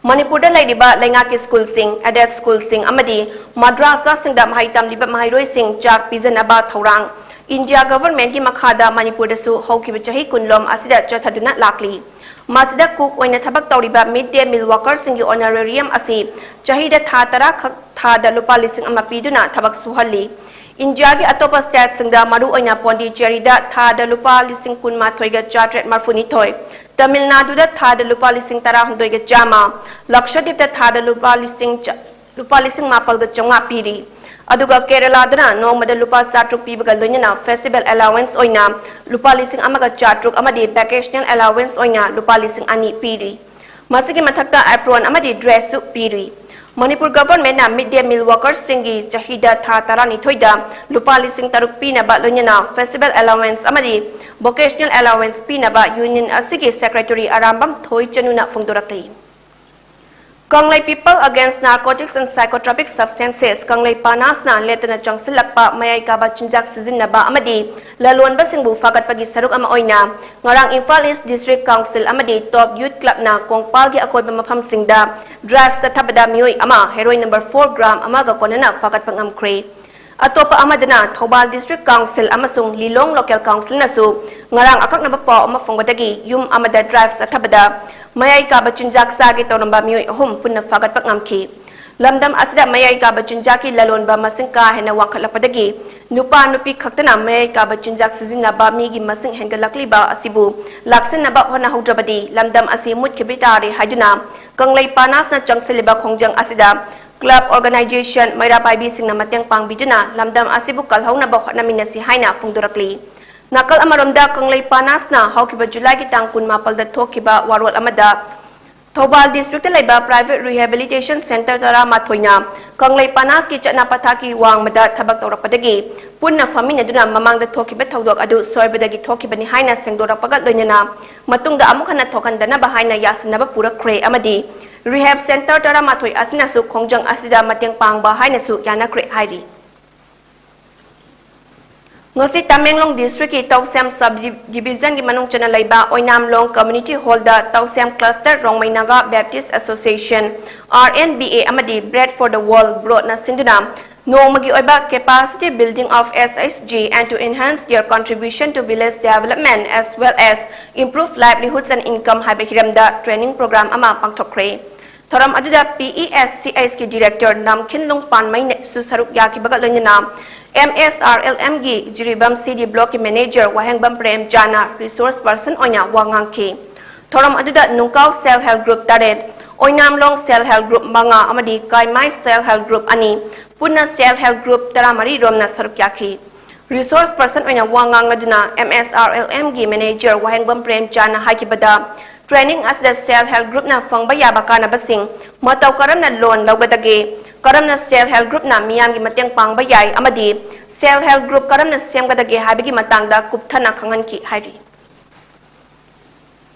ꯃꯅꯤꯄꯨꯔꯗ ꯂꯩꯔꯤꯕ ꯂꯩꯉꯥꯛꯀꯤ ꯁ꯭ꯀꯨꯜꯁꯤꯡ, aided ꯁ꯭ꯀꯨꯜꯁꯤꯡ ꯑꯃꯗꯤ ꯃꯗ꯭ꯔꯥꯁꯥꯁꯤꯡꯗ ꯃꯍꯩ ꯇꯝꯂꯤꯕ ꯃꯍꯩꯔꯣꯏꯁꯤꯡ ꯆꯥꯛ ꯄꯤꯖꯅꯕ ꯊꯧꯔꯥꯡ ꯏꯟꯗꯤꯌꯥ ꯒꯚꯔꯟꯃꯦꯟꯠꯀꯤ ꯃꯈꯥꯗ ꯃꯅꯤꯄꯨꯔꯗꯁꯨ ꯍꯧꯈꯤꯕ ꯆꯍꯤ ꯀꯨꯟꯂꯣꯝ ꯑꯁꯤꯗ ꯆꯠꯊꯗꯨꯅ ꯂꯥꯛꯂꯤ꯫ ꯃꯁꯤꯗ ꯀꯨꯛ ꯑꯣꯏꯅ ꯊꯕꯛ ꯇꯧꯔꯤꯕ ꯃꯤꯗ ꯗꯦ ꯃꯤꯜ ꯋꯥꯔꯀꯔꯁꯤꯡꯒꯤ ꯑꯣꯅꯔꯦꯔꯤꯌꯝ ꯑꯁꯤ ꯆꯍꯤꯗ ꯊꯥ ꯇꯔꯥ ꯈꯛ ꯊꯥꯗ ꯂꯨꯄꯥ ꯂꯤꯁꯤꯡ ꯑꯃ ꯄꯤꯗꯨꯅ ꯊꯕꯛ ꯁꯨꯍꯜꯂꯤ꯫ ꯏꯟꯗꯤꯌꯥꯒꯤ ꯑꯇꯣꯞꯄ ꯁ꯭ꯇꯦꯠꯁꯤꯡꯗ, ꯃꯔꯨꯑꯣꯏꯅ ꯄꯣꯟꯗꯤꯆꯦꯔꯤꯗ ꯊꯥꯗ ꯂꯨꯄꯥ ꯂꯤꯁꯤꯡ ꯀꯨꯟꯃꯥꯊꯣꯏꯒ ꯆꯥꯇ꯭ꯔꯦꯠ ꯃꯔꯐꯨꯅꯤꯊꯣꯏ, ꯇꯥꯃꯤꯜ ꯅꯥꯗꯨꯗ ꯊꯥꯗ ꯂꯨꯄꯥ ꯂꯤꯁꯤꯡ ꯇꯔꯥꯍꯨꯝꯗꯣꯏꯒ ꯆꯥꯝꯃ, ꯂꯛꯁꯗꯤꯞꯇ ꯊꯥꯗ ꯂꯨꯄꯥ ꯂꯤꯁꯤꯡ ꯆ-, ꯂꯨꯄꯥ ꯂꯤꯁꯤꯡ ꯃꯥꯄꯜꯒ ꯆꯥꯝꯃꯉꯥ ꯄꯤꯔꯤ꯫ ꯑꯗꯨꯒ ꯀꯦꯔꯂꯥꯗꯅ ꯅꯣꯡꯃꯗ ꯂꯨꯄꯥ ꯆꯥꯇ꯭ꯔꯨꯛ ꯄꯤꯕꯒ ꯂꯣꯏꯅꯅ festival allowance ꯑꯣꯏꯅ ꯂꯨꯄꯥ ꯂꯤꯁꯤꯡ ꯑꯃꯒ ꯆꯥꯇ꯭ꯔꯨꯛ ꯑꯃꯗꯤ vacational allowance ꯑꯣꯏꯅ ꯂꯨꯄꯥ ꯂꯤꯁꯤꯡ ꯑꯅꯤ ꯄꯤꯔꯤ꯫ ꯃꯁꯤꯒꯤ ꯃꯊꯛꯇ apron ꯑꯃꯗꯤ dressꯁꯨ ꯄꯤꯔꯤ꯫ ꯃꯅꯤꯄꯨꯔ ꯒꯚꯔꯟꯃꯦꯟꯠꯅ ꯃꯤꯗ ꯗꯦ ꯃꯤꯜ ꯋꯥꯔꯀꯔꯁꯁꯤꯡꯒꯤ ꯆꯍꯤꯗ ꯊꯥ ꯇꯔꯥꯅꯤꯊꯣꯏꯗ ꯂꯨꯄꯥ ꯂꯤꯁꯤꯡ ꯇꯔꯨꯛ ꯄꯤꯅꯕ, ꯂꯣꯏꯅꯅ ꯐꯦꯁꯇꯤꯚꯦꯜ ꯑꯦꯂꯥꯋꯦꯟꯁ ꯑꯃꯗꯤ ꯚꯣꯀꯦꯁꯅꯦꯜ ꯑꯦꯂꯥꯋꯦꯟꯁ ꯄꯤꯅꯕ ꯌꯨꯅꯤꯌꯟ ꯑꯁꯤꯒꯤ ꯁꯦꯀ꯭ꯔꯦꯇꯔꯤ ꯑꯔꯥꯝꯕꯝ ꯊꯣꯏꯆꯅꯨꯅ ꯐꯣꯡꯗꯣꯔꯛꯂꯤ꯫ ꯀꯪꯂꯩ People Against Narcotics and Psychotropic Substances, ꯀꯪꯂꯩ ꯄꯥꯅꯥꯁꯅ ꯂꯦꯞꯇꯅ ꯆꯪꯁꯤꯜꯂꯛꯄ ꯃꯌꯥꯏ ꯀꯥꯕ ꯆꯤꯟꯖꯥꯛ ꯁꯤꯖꯤꯟꯅꯕ ꯑꯃꯗꯤ ꯂꯂꯣꯟꯕꯁꯤꯡꯕꯨ ꯐꯥꯒꯠꯄꯒꯤ ꯁꯔꯨꯛ ꯑꯃ ꯑꯣꯏꯅ ꯉꯔꯥꯡ ꯏꯝꯐꯥꯜ ꯏꯁ ꯗꯤꯁꯇ꯭ꯔꯤꯛ ꯀꯥꯎꯟꯁꯤꯜ ꯑꯃꯗꯤ ꯇꯣꯞ ꯌꯨꯠ ꯀ꯭ꯂꯕꯅ ꯀꯣꯡꯄꯥꯜꯒꯤ ꯑꯀꯣꯏꯕ ꯃꯐꯝꯁꯤꯡꯗ ꯗ꯭ꯔꯥꯏꯚ ꯆꯠꯊꯕꯗ ꯃꯤꯑꯣꯏ ꯑꯃ ꯍꯦꯔꯣꯏꯟ ꯅꯝꯕꯔ ꯐꯣꯔ ꯒ꯭ꯔꯥꯝ ꯑꯃꯒ ꯀꯣꯟꯅꯅ ꯐꯥꯒꯠꯄ ꯉꯝꯈ꯭ꯔꯦ꯫ ꯑꯇꯣꯞꯄ ꯑꯃꯗꯅ ꯊꯧꯕꯥꯜ ꯗꯤꯁꯇ꯭ꯔꯤꯛ ꯀꯥꯎꯟꯁꯤꯜ ꯑꯃꯁꯨꯡ ꯂꯤꯂꯣꯡ ꯂꯣꯀꯦꯜ ꯀꯥꯎꯟꯁꯤꯜꯅꯁꯨ ꯉꯔꯥꯡ ꯑꯀꯛꯅꯕ ꯄꯥꯎ ꯑꯃ ꯐꯪꯕꯗꯒꯤ ꯌꯨꯝ ꯑꯃꯗ ꯗ꯭ꯔꯥꯏꯚ ꯆꯠꯊꯕꯗ ꯃꯌꯥꯏ ꯀꯥꯕ ꯆꯤꯟꯖꯥꯛ ꯆꯥꯒꯦ ꯇꯧꯔꯝꯕ ꯃꯤꯑꯣꯏ ꯑꯍꯨꯝ ꯄꯨꯟꯅ ꯐꯥꯒꯠꯄ ꯉꯝꯈꯤ꯫ ꯂꯝꯗꯝ ꯑꯁꯤꯗ ꯃꯌꯥꯏ ꯀꯥꯕ ꯆꯤꯟꯖꯥꯛꯀꯤ ꯂꯂꯣꯟꯕ ꯃꯁꯤꯡ ꯀꯥ ꯍꯦꯟꯅ ꯋꯥꯡꯈꯠꯂꯛꯄꯗꯒꯤ ꯅꯨꯄꯥ ꯅꯨꯄꯤ ꯈꯛꯇꯅ ꯃꯌꯥꯏ ꯀꯥꯕ ꯆꯤꯟꯖꯥꯛ ꯁꯤꯖꯤꯟꯅꯕ ꯃꯤꯒꯤ ꯃꯁꯤꯡ ꯍꯦꯟꯒꯠꯂꯛꯂꯤꯕ ꯑꯁꯤꯕꯨ ꯂꯥꯛꯁꯤꯟꯅꯕ ꯍꯣꯠꯅꯍꯧꯗ꯭ꯔꯕꯗꯤ ꯂꯝꯗꯝ ꯑꯁꯤ ꯃꯨꯠꯈꯤꯕ ꯇꯥꯔꯦ ꯍꯥꯏꯗꯨꯅ ꯀꯪꯂꯩ ꯄꯥꯅꯥꯁꯅ ꯆꯪꯁꯤꯜꯂꯤꯕ ꯈꯣꯡꯖꯪ ꯑꯁꯤꯗ ꯀ꯭ꯂꯕ ꯑꯣꯔꯒꯅꯥꯏꯖꯦꯁꯟ, ꯃꯩꯔꯥ ꯄꯥꯏꯕꯤꯁꯤꯡꯅ ꯃꯇꯦꯡ ꯄꯥꯡꯕꯤꯗꯨꯅ ꯂꯝꯗꯝ ꯑꯁꯤꯕꯨ ꯀꯜꯍꯧꯅꯕ ꯍꯣꯠꯅꯃꯤꯟꯅꯁꯤ ꯍꯥꯏꯅ ꯐꯣꯡꯗꯣꯔꯛꯂꯤ꯫ ꯅꯥꯀꯜ ꯑꯃꯔꯣꯝꯗ ꯀꯪꯂꯩ ꯄꯥꯅꯥꯁꯅ ꯍꯧꯈꯤꯕ ꯖꯨꯂꯥꯏꯒꯤ ꯇꯥꯡ ꯀꯨꯟꯃꯥꯄꯜꯗ ꯊꯣꯛꯈꯤꯕ ꯋꯥꯔꯣꯜ ꯑꯃꯗ ꯊꯧꯕꯥꯜ ꯗꯤꯁꯇ꯭ꯔꯤꯛꯇ ꯂꯩꯕ ꯄ꯭ꯔꯥꯏꯚꯦꯠ ꯔꯤꯍꯦꯕꯤꯂꯤꯇꯦꯁꯟ ꯁꯦꯟꯇꯔ ꯇꯔꯥꯃꯥꯊꯣꯏꯅ ꯀꯪꯂꯩ ꯄꯥꯅꯥꯁꯀꯤ ꯆꯠꯅ ꯄꯊꯥꯞꯀꯤ ꯋꯥꯡꯃꯗ ꯊꯕꯛ ꯇꯧꯔꯛꯄꯗꯒꯤ ꯄꯨꯟꯅ ꯐꯝꯃꯤꯟꯅꯗꯨꯅ ꯃꯃꯥꯡꯗ ꯊꯣꯛꯈꯤꯕ ꯊꯧꯗꯣꯛ ꯑꯗꯨ ꯁꯣꯏꯕꯗꯒꯤ ꯊꯣꯛꯈꯤꯕꯅꯤ ꯍꯥꯏꯅ ꯁꯦꯡꯗꯣꯔꯛꯄꯒ ꯂꯣꯏꯅꯅ ꯃꯇꯨꯡꯗ ꯑꯃꯨꯛ ꯍꯟꯅ ꯊꯣꯛꯍꯟꯗꯅꯕ ꯍꯥꯏꯅ ꯌꯥꯁꯤꯟꯅꯕ ꯄꯨꯔꯛꯈ꯭ꯔꯦ ꯑꯃꯗꯤ ꯔꯤꯍꯦꯕ ꯁꯦꯟꯇꯔ ꯇꯔꯥꯃꯥꯊꯣꯏ ꯑꯁꯤꯅꯁꯨ ꯈꯣꯡꯖꯪ ꯑꯁꯤꯗ ꯃꯇꯦꯡ ꯄꯥꯡꯕ ꯍꯥꯏꯅꯁꯨ ꯌꯥꯅꯈ꯭ꯔꯦ ꯍꯥꯏꯔꯤ꯫ ꯉꯁꯤ ꯇꯃꯦꯡꯂꯣꯡ ꯗꯤꯁꯇ꯭ꯔꯤꯛꯀꯤ ꯇꯧꯁꯦꯝ ꯁꯕ ꯗꯤꯕꯤꯖꯟꯒꯤ ꯃꯅꯨꯡ ꯆꯟꯅ ꯂꯩꯕ ꯑꯣꯏꯅꯥꯝꯂꯣꯡ ꯀꯝꯃ꯭ꯌꯨꯅꯤꯇꯤ ꯍꯣꯜꯗ Tousem cluster Rongmei Naga baptist association, R N B A, ꯑꯃꯗꯤ Bread for the World ꯕ꯭ꯂꯣꯛꯅ ꯁꯤꯟꯗꯨꯅ ꯅꯣꯡꯃꯒꯤ ꯑꯣꯏꯕ capacity building of S H G and to enhance their contribution to village development as well as improve livelihoods and income ꯍꯥꯏꯕ ꯍꯤꯔꯝꯗ training program ꯑꯃ ꯄꯥꯡꯊꯣꯛꯈ꯭ꯔꯦ꯫ ꯊꯧꯔꯝ ꯑꯗꯨꯗ P E S C H ꯀꯤ director ꯅꯥꯝꯈꯤꯟꯂꯨꯡ ꯄꯥꯟꯃꯩꯅꯁꯨ ꯁꯔꯨꯛ ꯌꯥꯈꯤꯕꯒ ꯂꯣꯏꯅꯅ M S R L M ꯒꯤ Jiribam C D block ꯀꯤ manager ꯋꯥꯍꯦꯡꯕꯝ ꯄ꯭ꯔꯦꯝꯆꯥꯟꯅ resource person ꯑꯣꯏꯅ ꯋꯥ ꯉꯥꯡꯈꯤ꯫ ꯊꯧꯔꯝ ꯑꯗꯨꯗ ꯅꯨꯡꯀꯥꯎ self help group ꯇꯔꯦꯠ, ꯑꯣꯏꯅꯥꯝꯂꯣꯡ self help group ꯃꯉꯥ ꯑꯃꯗꯤ ꯀꯥꯏꯃꯥꯏ self help group ꯑꯅꯤ, ꯄꯨꯟꯅ self help group ꯇꯔꯥꯃꯔꯤ ꯔꯣꯝꯅ ꯁꯔꯨꯛ ꯌꯥꯈꯤ꯫ Resource person ꯑꯣꯏꯅ ꯋꯥ ꯉꯥꯡꯂꯗꯨꯅ M S R L M ꯒꯤ manager ꯋꯥꯍꯦꯡꯕꯝ ꯄ꯭ꯔꯦꯝꯆꯥꯟꯅ ꯍꯥꯏꯈꯤꯕꯗ, Training ꯑꯁꯤꯗ Self Help Groupꯅ ꯐꯪꯕ ꯌꯥꯕ ꯀꯥꯟꯅꯕꯁꯤꯡ, ꯃꯇꯧ ꯀꯔꯝꯅ loan ꯂꯧꯒꯗꯒꯦ, ꯀꯔꯝꯅ Self Help Groupꯅ ꯃꯤꯌꯥꯝꯒꯤ ꯃꯇꯦꯡ ꯄꯥꯡꯕ ꯌꯥꯏ ꯑꯃꯗꯤ Self Help Group ꯀꯔꯝꯅ ꯁꯦꯝꯒꯗꯒꯦ ꯍꯥꯏꯕꯒꯤ ꯃꯇꯥꯡꯗ ꯀꯨꯞꯊꯅ ꯈꯪꯍꯟꯈꯤ ꯍꯥꯏꯔꯤ꯫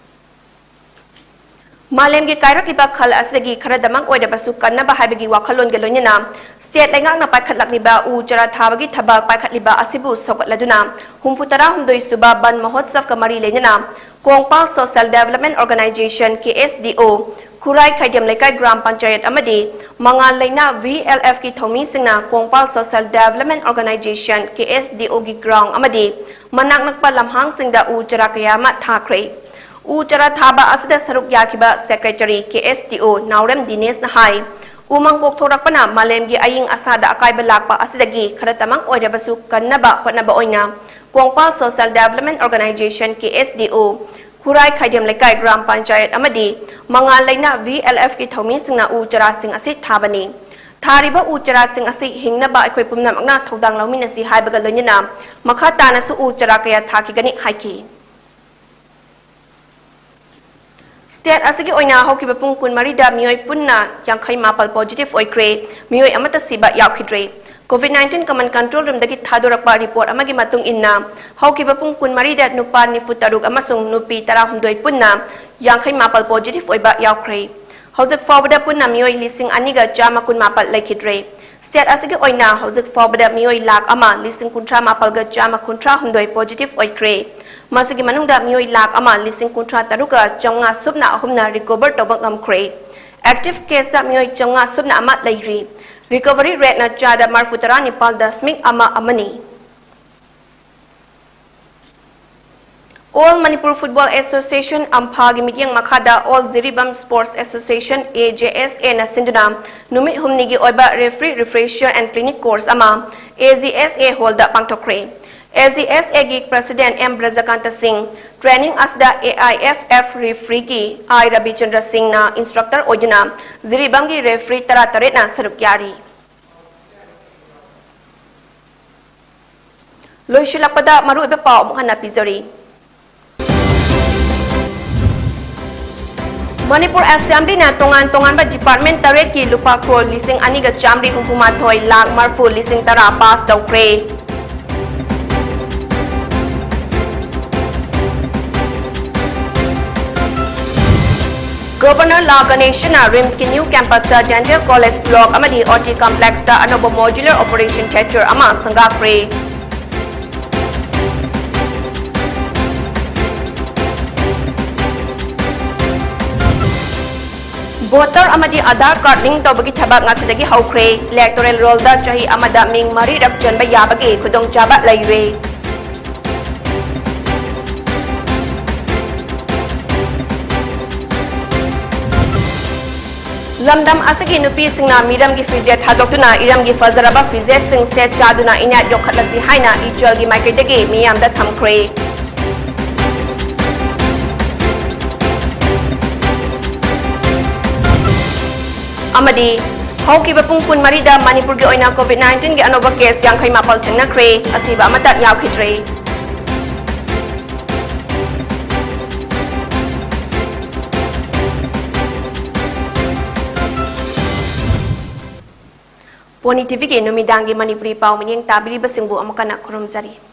ꯃꯥꯂꯦꯝꯒꯤ ꯀꯥꯏꯔꯛꯂꯤꯕ ꯈꯜ ꯑꯁꯤꯗꯒꯤ ꯈꯔꯗꯃꯛ ꯑꯣꯏꯔꯕꯁꯨ ꯀꯟꯅꯕ ꯍꯥꯏꯕꯒꯤ ꯋꯥꯈꯜꯂꯣꯟꯒ ꯂꯣꯏꯅꯅ state ꯂꯩꯉꯥꯛꯅ ꯄꯥꯏꯈꯠꯂꯛꯂꯤꯕ ꯎ ꯆꯥꯔꯥ ꯊꯥꯕꯒꯤ ꯊꯕꯛ ꯄꯥꯏꯈꯠꯂꯤꯕ ꯑꯁꯤꯕꯨ ꯁꯧꯒꯠꯂꯗꯨꯅ ꯍꯨꯝꯐꯨ ꯇꯔꯥꯍꯨꯝꯗꯣꯏ ꯁꯨꯕ ꯕꯟ ꯃꯍꯣꯠꯁꯕꯀ ꯃꯔꯤ ꯂꯩꯅꯅ Kongpal Social Development Organization, K S D O, ꯈꯨꯔꯥꯏ ꯈꯥꯏꯗꯦꯝ ꯂꯩꯀꯥꯏ ꯒ꯭ꯔꯥꯝ ꯄꯟꯆꯥꯌꯠ ꯑꯃꯗꯤ ꯃꯉꯥꯜ ꯂꯩꯅꯥ V L F ꯀꯤ ꯊꯧꯃꯤꯁꯤꯡꯅ Kongpal Social Development Organization, K S D O ꯒꯤ ground ꯑꯃꯗꯤ ꯃꯅꯥꯛ ꯅꯛꯄ ꯂꯝꯍꯥꯡꯁꯤꯡꯗ ꯎ ꯆꯥꯔꯥ ꯀꯌꯥ ꯑꯃ ꯊꯥꯈ꯭ꯔꯦ꯫ ꯎ ꯆꯥꯔꯥ ꯊꯥꯕ ꯑꯁꯤꯗ ꯁꯔꯨꯛ ꯌꯥꯈꯤꯕ Secretary K S D O ꯅꯥꯎꯔꯦꯝ ꯗꯤꯅꯦꯁꯅ ꯍꯥꯏ, ꯎꯃꯪ ꯀꯣꯛꯊꯣꯔꯛꯄꯅ ꯃꯥꯂꯦꯝꯒꯤ ꯑꯏꯪ ꯑꯁꯥꯗ ꯑꯀꯥꯏꯕ ꯂꯥꯛꯄ ꯑꯁꯤꯗꯒꯤ ꯈꯔꯇꯃꯛ ꯑꯣꯏꯔꯕꯁꯨ ꯀꯟꯅꯕ ꯍꯣꯠꯅꯕ ꯑꯣꯏꯅ Kongpal Social Development Organization, K S D O, ꯈꯨꯔꯥꯏ ꯈꯥꯏꯗꯦꯝ ꯂꯩꯀꯥꯏ ꯒ꯭ꯔꯥꯝ ꯄꯟꯆꯥꯌꯠ ꯑꯃꯗꯤ ꯃꯉꯥꯜ ꯂꯩꯅꯥ V L F ꯀꯤ ꯊꯧꯃꯤꯁꯤꯡꯅ ꯎ ꯆꯥꯔꯥꯁꯤꯡ ꯑꯁꯤ ꯊꯥꯕꯅꯤ꯫ ꯊꯥꯔꯤꯕ ꯎ ꯆꯥꯔꯥꯁꯤꯡ ꯑꯁꯤ ꯍꯤꯡꯅꯕ ꯑꯩꯈꯣꯏ ꯄꯨꯝꯅꯃꯛꯅ ꯊꯧꯗꯥꯡ ꯂꯧꯃꯤꯟꯅꯁꯤ ꯍꯥꯏꯕꯒ ꯂꯣꯏꯅꯅ ꯃꯈꯥ ꯇꯥꯅꯁꯨ ꯎ ꯆꯥꯔꯥ ꯀꯌꯥ ꯊꯥꯈꯤꯒꯅꯤ ꯍꯥꯏꯈꯤ꯫ State ꯑꯁꯤꯒꯤ ꯑꯣꯏꯅ ꯍꯧꯈꯤꯕ ꯄꯨꯡ ꯀꯨꯟꯃꯔꯤꯗ ꯃꯤꯑꯣꯏ ꯄꯨꯟꯅ ꯌꯥꯡꯈꯩ ꯃꯥꯄꯜ positive ꯑꯣꯏꯈ꯭ꯔꯦ, ꯃꯤꯑꯣꯏ ꯑꯃꯠꯇ ꯁꯤꯕ ꯌꯥꯎꯈꯤꯗ꯭ꯔꯦ꯫ COVID nineteen Common Control Roomꯗꯒꯤ ꯊꯥꯗꯣꯔꯛꯄ report ꯑꯃꯒꯤ ꯃꯇꯨꯡ ꯏꯟꯅ, ꯍꯧꯈꯤꯕ ꯄꯨꯡ ꯀꯨꯟꯃꯔꯤꯗ ꯅꯨꯄꯥ ꯅꯤꯐꯨ ꯇꯔꯨꯛ ꯑꯃꯁꯨꯡ ꯅꯨꯄꯤ ꯇꯔꯥꯍꯨꯝꯗꯣꯏ ꯄꯨꯟꯅ ꯌꯥꯡꯈꯩ ꯃꯥꯄꯜ positive ꯑꯣꯏꯕ ꯌꯥꯎꯈ꯭ꯔꯦ꯫ ꯍꯧꯖꯤꯛ ꯐꯥꯎꯕꯗ ꯄꯨꯟꯅ ꯃꯤꯑꯣꯏ ꯂꯤꯁꯤꯡ ꯑꯅꯤꯒ ꯆꯥꯝꯃ ꯀꯨꯟꯃꯥꯄꯜ ꯂꯩꯈꯤꯗ꯭ꯔꯦ꯫ State ꯑꯁꯤꯒꯤ ꯑꯣꯏꯅ ꯍꯧꯖꯤꯛ ꯐꯥꯎꯕꯗ ꯃꯤꯑꯣꯏ ꯂꯥꯈ ꯑꯃ ꯂꯤꯁꯤꯡ ꯀꯨꯟꯊ꯭ꯔꯥ ꯃꯥꯄꯜꯒ ꯆꯥꯝꯃ ꯀꯨꯟꯊ꯭ꯔꯥ ꯍꯨꯝꯗꯣꯏ positive ꯑꯣꯏꯈ꯭ꯔꯦ꯫ ꯃꯁꯤꯒꯤ ꯃꯅꯨꯡꯗ ꯃꯤꯑꯣꯏ ꯂꯥꯈ ꯑꯃ ꯂꯤꯁꯤꯡ ꯀꯨꯟꯊ꯭ꯔꯥ ꯇꯔꯨꯛꯀ ꯆꯥꯝꯃꯉꯥ ꯁꯨꯞꯅ ꯑꯍꯨꯝꯅ recover ꯇꯧꯕ ꯉꯝꯈ꯭ꯔꯦ꯫ Active caseꯇ ꯃꯤꯑꯣꯏ ꯆꯥꯝꯃꯉꯥ ꯁꯨꯞꯅ ꯑꯃ ꯂꯩꯔꯤ꯫ Recovery rateꯅ ꯆꯥꯗ ꯃꯔꯤꯐꯨ ꯇꯔꯥ ꯅꯤꯄꯥꯜ ꯗꯁꯃꯤꯛ ꯑꯃ ꯑꯃꯅꯤ꯫ All Manipur Football Association, ꯑꯝꯐꯥꯒꯤ ꯃꯤꯠꯌꯦꯡ ꯃꯈꯥꯗ All Jiribam Sports Association, A J S Aꯅ ꯁꯤꯟꯗꯨꯅ ꯅꯨꯃꯤꯠ ꯍꯨꯝꯅꯤꯒꯤ ꯑꯣꯏꯕ referee refresher and clinic course ꯑꯃ A J S A hallꯗ ꯄꯥꯡꯊꯣꯛꯈ꯭ꯔꯦ꯫ A J S Aꯒꯤ President M ꯕ꯭ꯔꯖꯀꯥꯟꯇ ꯁꯤꯡ, training ꯑꯁꯤꯗ A I F F refereeꯒꯤ I ꯔꯕꯤꯆꯟꯗ꯭ꯔ ꯁꯤꯡꯅ instructor ꯑꯣꯏꯗꯨꯅ ꯖꯤꯔꯤꯕꯥꯝꯒꯤ referee ꯇꯔꯥꯇꯔꯦꯠꯅ ꯁꯔꯨꯛ ꯌꯥꯔꯤ꯫ ꯂꯣꯏꯁꯤꯜꯂꯛꯄꯗ ꯃꯔꯨꯑꯣꯏꯕ ꯄꯥꯎ ꯑꯃꯨꯛ ꯍꯟꯅ ꯄꯤꯖꯔꯤ꯫ ꯃꯅꯤꯄꯨꯔ ꯑꯦꯁꯦꯝꯕ꯭ꯂꯤꯅ ꯇꯣꯉꯥꯟ ꯇꯣꯉꯥꯟꯕ ꯗꯤꯄꯥꯔꯠꯃꯦꯟ ꯇꯔꯦꯠꯀꯤ ꯂꯨꯄꯥ ꯀ꯭ꯔꯣꯔ ꯂꯤꯁꯤꯡ ꯑꯅꯤꯒ ꯆꯥꯝꯃꯔꯤ ꯍꯨꯝꯐꯨ ꯃꯥꯊꯣꯏ ꯂꯥꯈ ꯃꯔꯐꯨ ꯂꯤꯁꯤꯡ ꯇꯔꯥ ꯄꯥꯁ ꯇꯧꯈ꯭ꯔꯦ꯫ ꯒꯕꯔꯅꯔ ꯂꯥ ꯒꯅꯦꯁꯟꯅ ꯔꯤꯝꯁꯀꯤ ꯅ꯭ꯌꯨ ꯀꯦꯝꯄꯁꯇ ꯗꯦꯟꯇꯦꯜ ꯀꯣꯂꯦꯖ ꯕ꯭ꯂꯣꯛ ꯑꯃꯗꯤ ꯑꯣ ꯇꯤ ꯀꯝꯄ꯭ꯂꯦꯛꯁꯇ ꯑꯅꯧꯕ ꯃꯣꯗ꯭ꯌꯨꯂꯔ ꯑꯣꯄꯔꯦꯁꯟ ꯊꯤꯌꯦꯇꯔ ꯑꯃ ꯁꯪꯒꯥꯈ꯭ꯔꯦ꯫ ꯚꯣꯇꯔ ꯑꯃꯗꯤ ꯑꯙꯥꯔ ꯀꯥꯔꯗ ꯂꯤꯡ ꯇꯧꯕꯒꯤ ꯊꯕꯛ ꯉꯁꯤꯗꯒꯤ ꯍꯧꯈ꯭ꯔꯦ꯫ ꯏꯂꯦꯛꯇꯣꯔꯦꯜ ꯔꯣꯜꯗ ꯆꯍꯤ ꯑꯃꯗ ꯃꯤꯡ ꯃꯔꯤꯔꯛ ꯆꯟꯕ ꯌꯥꯕꯒꯤ ꯈꯨꯗꯣꯡꯆꯥꯕ ꯂꯩꯔꯦ꯫ ꯂꯝꯗꯝ ꯑꯁꯤꯒꯤ ꯅꯨꯄꯤꯁꯤꯡꯅ ꯃꯤꯔꯝꯒꯤ ꯐꯤꯖꯦꯠ ꯊꯥꯗꯣꯛꯇꯨꯅ ꯏꯔꯝꯒꯤ ꯐꯖꯔꯕ ꯐꯤꯖꯦꯠꯁꯤꯡ ꯁꯦꯠ ꯆꯥꯗꯨꯅ ꯏꯅꯥꯠ ꯌꯣꯛꯈꯠꯂꯁꯤ ꯍꯥꯏꯅ ꯏꯆꯦꯜꯒꯤ ꯃꯥꯏꯀꯩꯗꯒꯤ ꯃꯤꯌꯥꯝꯗ ꯊꯝꯈ꯭ꯔꯦ꯫ ꯑꯃꯗꯤ ꯍꯧꯈꯤꯕ ꯄꯨꯡ ꯀꯨꯟꯃꯔꯤꯗ ꯃꯅꯤꯄꯨꯔꯒꯤ ꯑꯣꯏꯅ ꯀꯣꯚꯤꯗ ꯅꯥꯏꯟꯇꯤꯟꯒꯤ ꯑꯅꯧꯕ ꯀꯦꯁ ꯌꯥꯡꯈꯩ ꯃꯥꯄꯜ ꯊꯦꯡꯅꯈ꯭ꯔꯦ, ꯑꯁꯤꯕ ꯑꯃꯠꯇ ꯌꯥꯎꯈꯤꯗ꯭ꯔꯦ꯫ ꯄꯣꯅꯤ ꯇꯤꯚꯤꯒꯤ ꯅꯨꯃꯤꯗꯥꯡꯒꯤ ꯃꯅꯤꯄꯨꯔꯤ ꯄꯥꯎ ꯃꯤꯠꯌꯦꯡ ꯇꯥꯕꯤꯔꯤꯕꯁꯤꯡꯕꯨ ꯑꯃꯨꯛ ꯍꯟꯅ ꯈꯨꯔꯨꯝꯖꯔꯤ꯫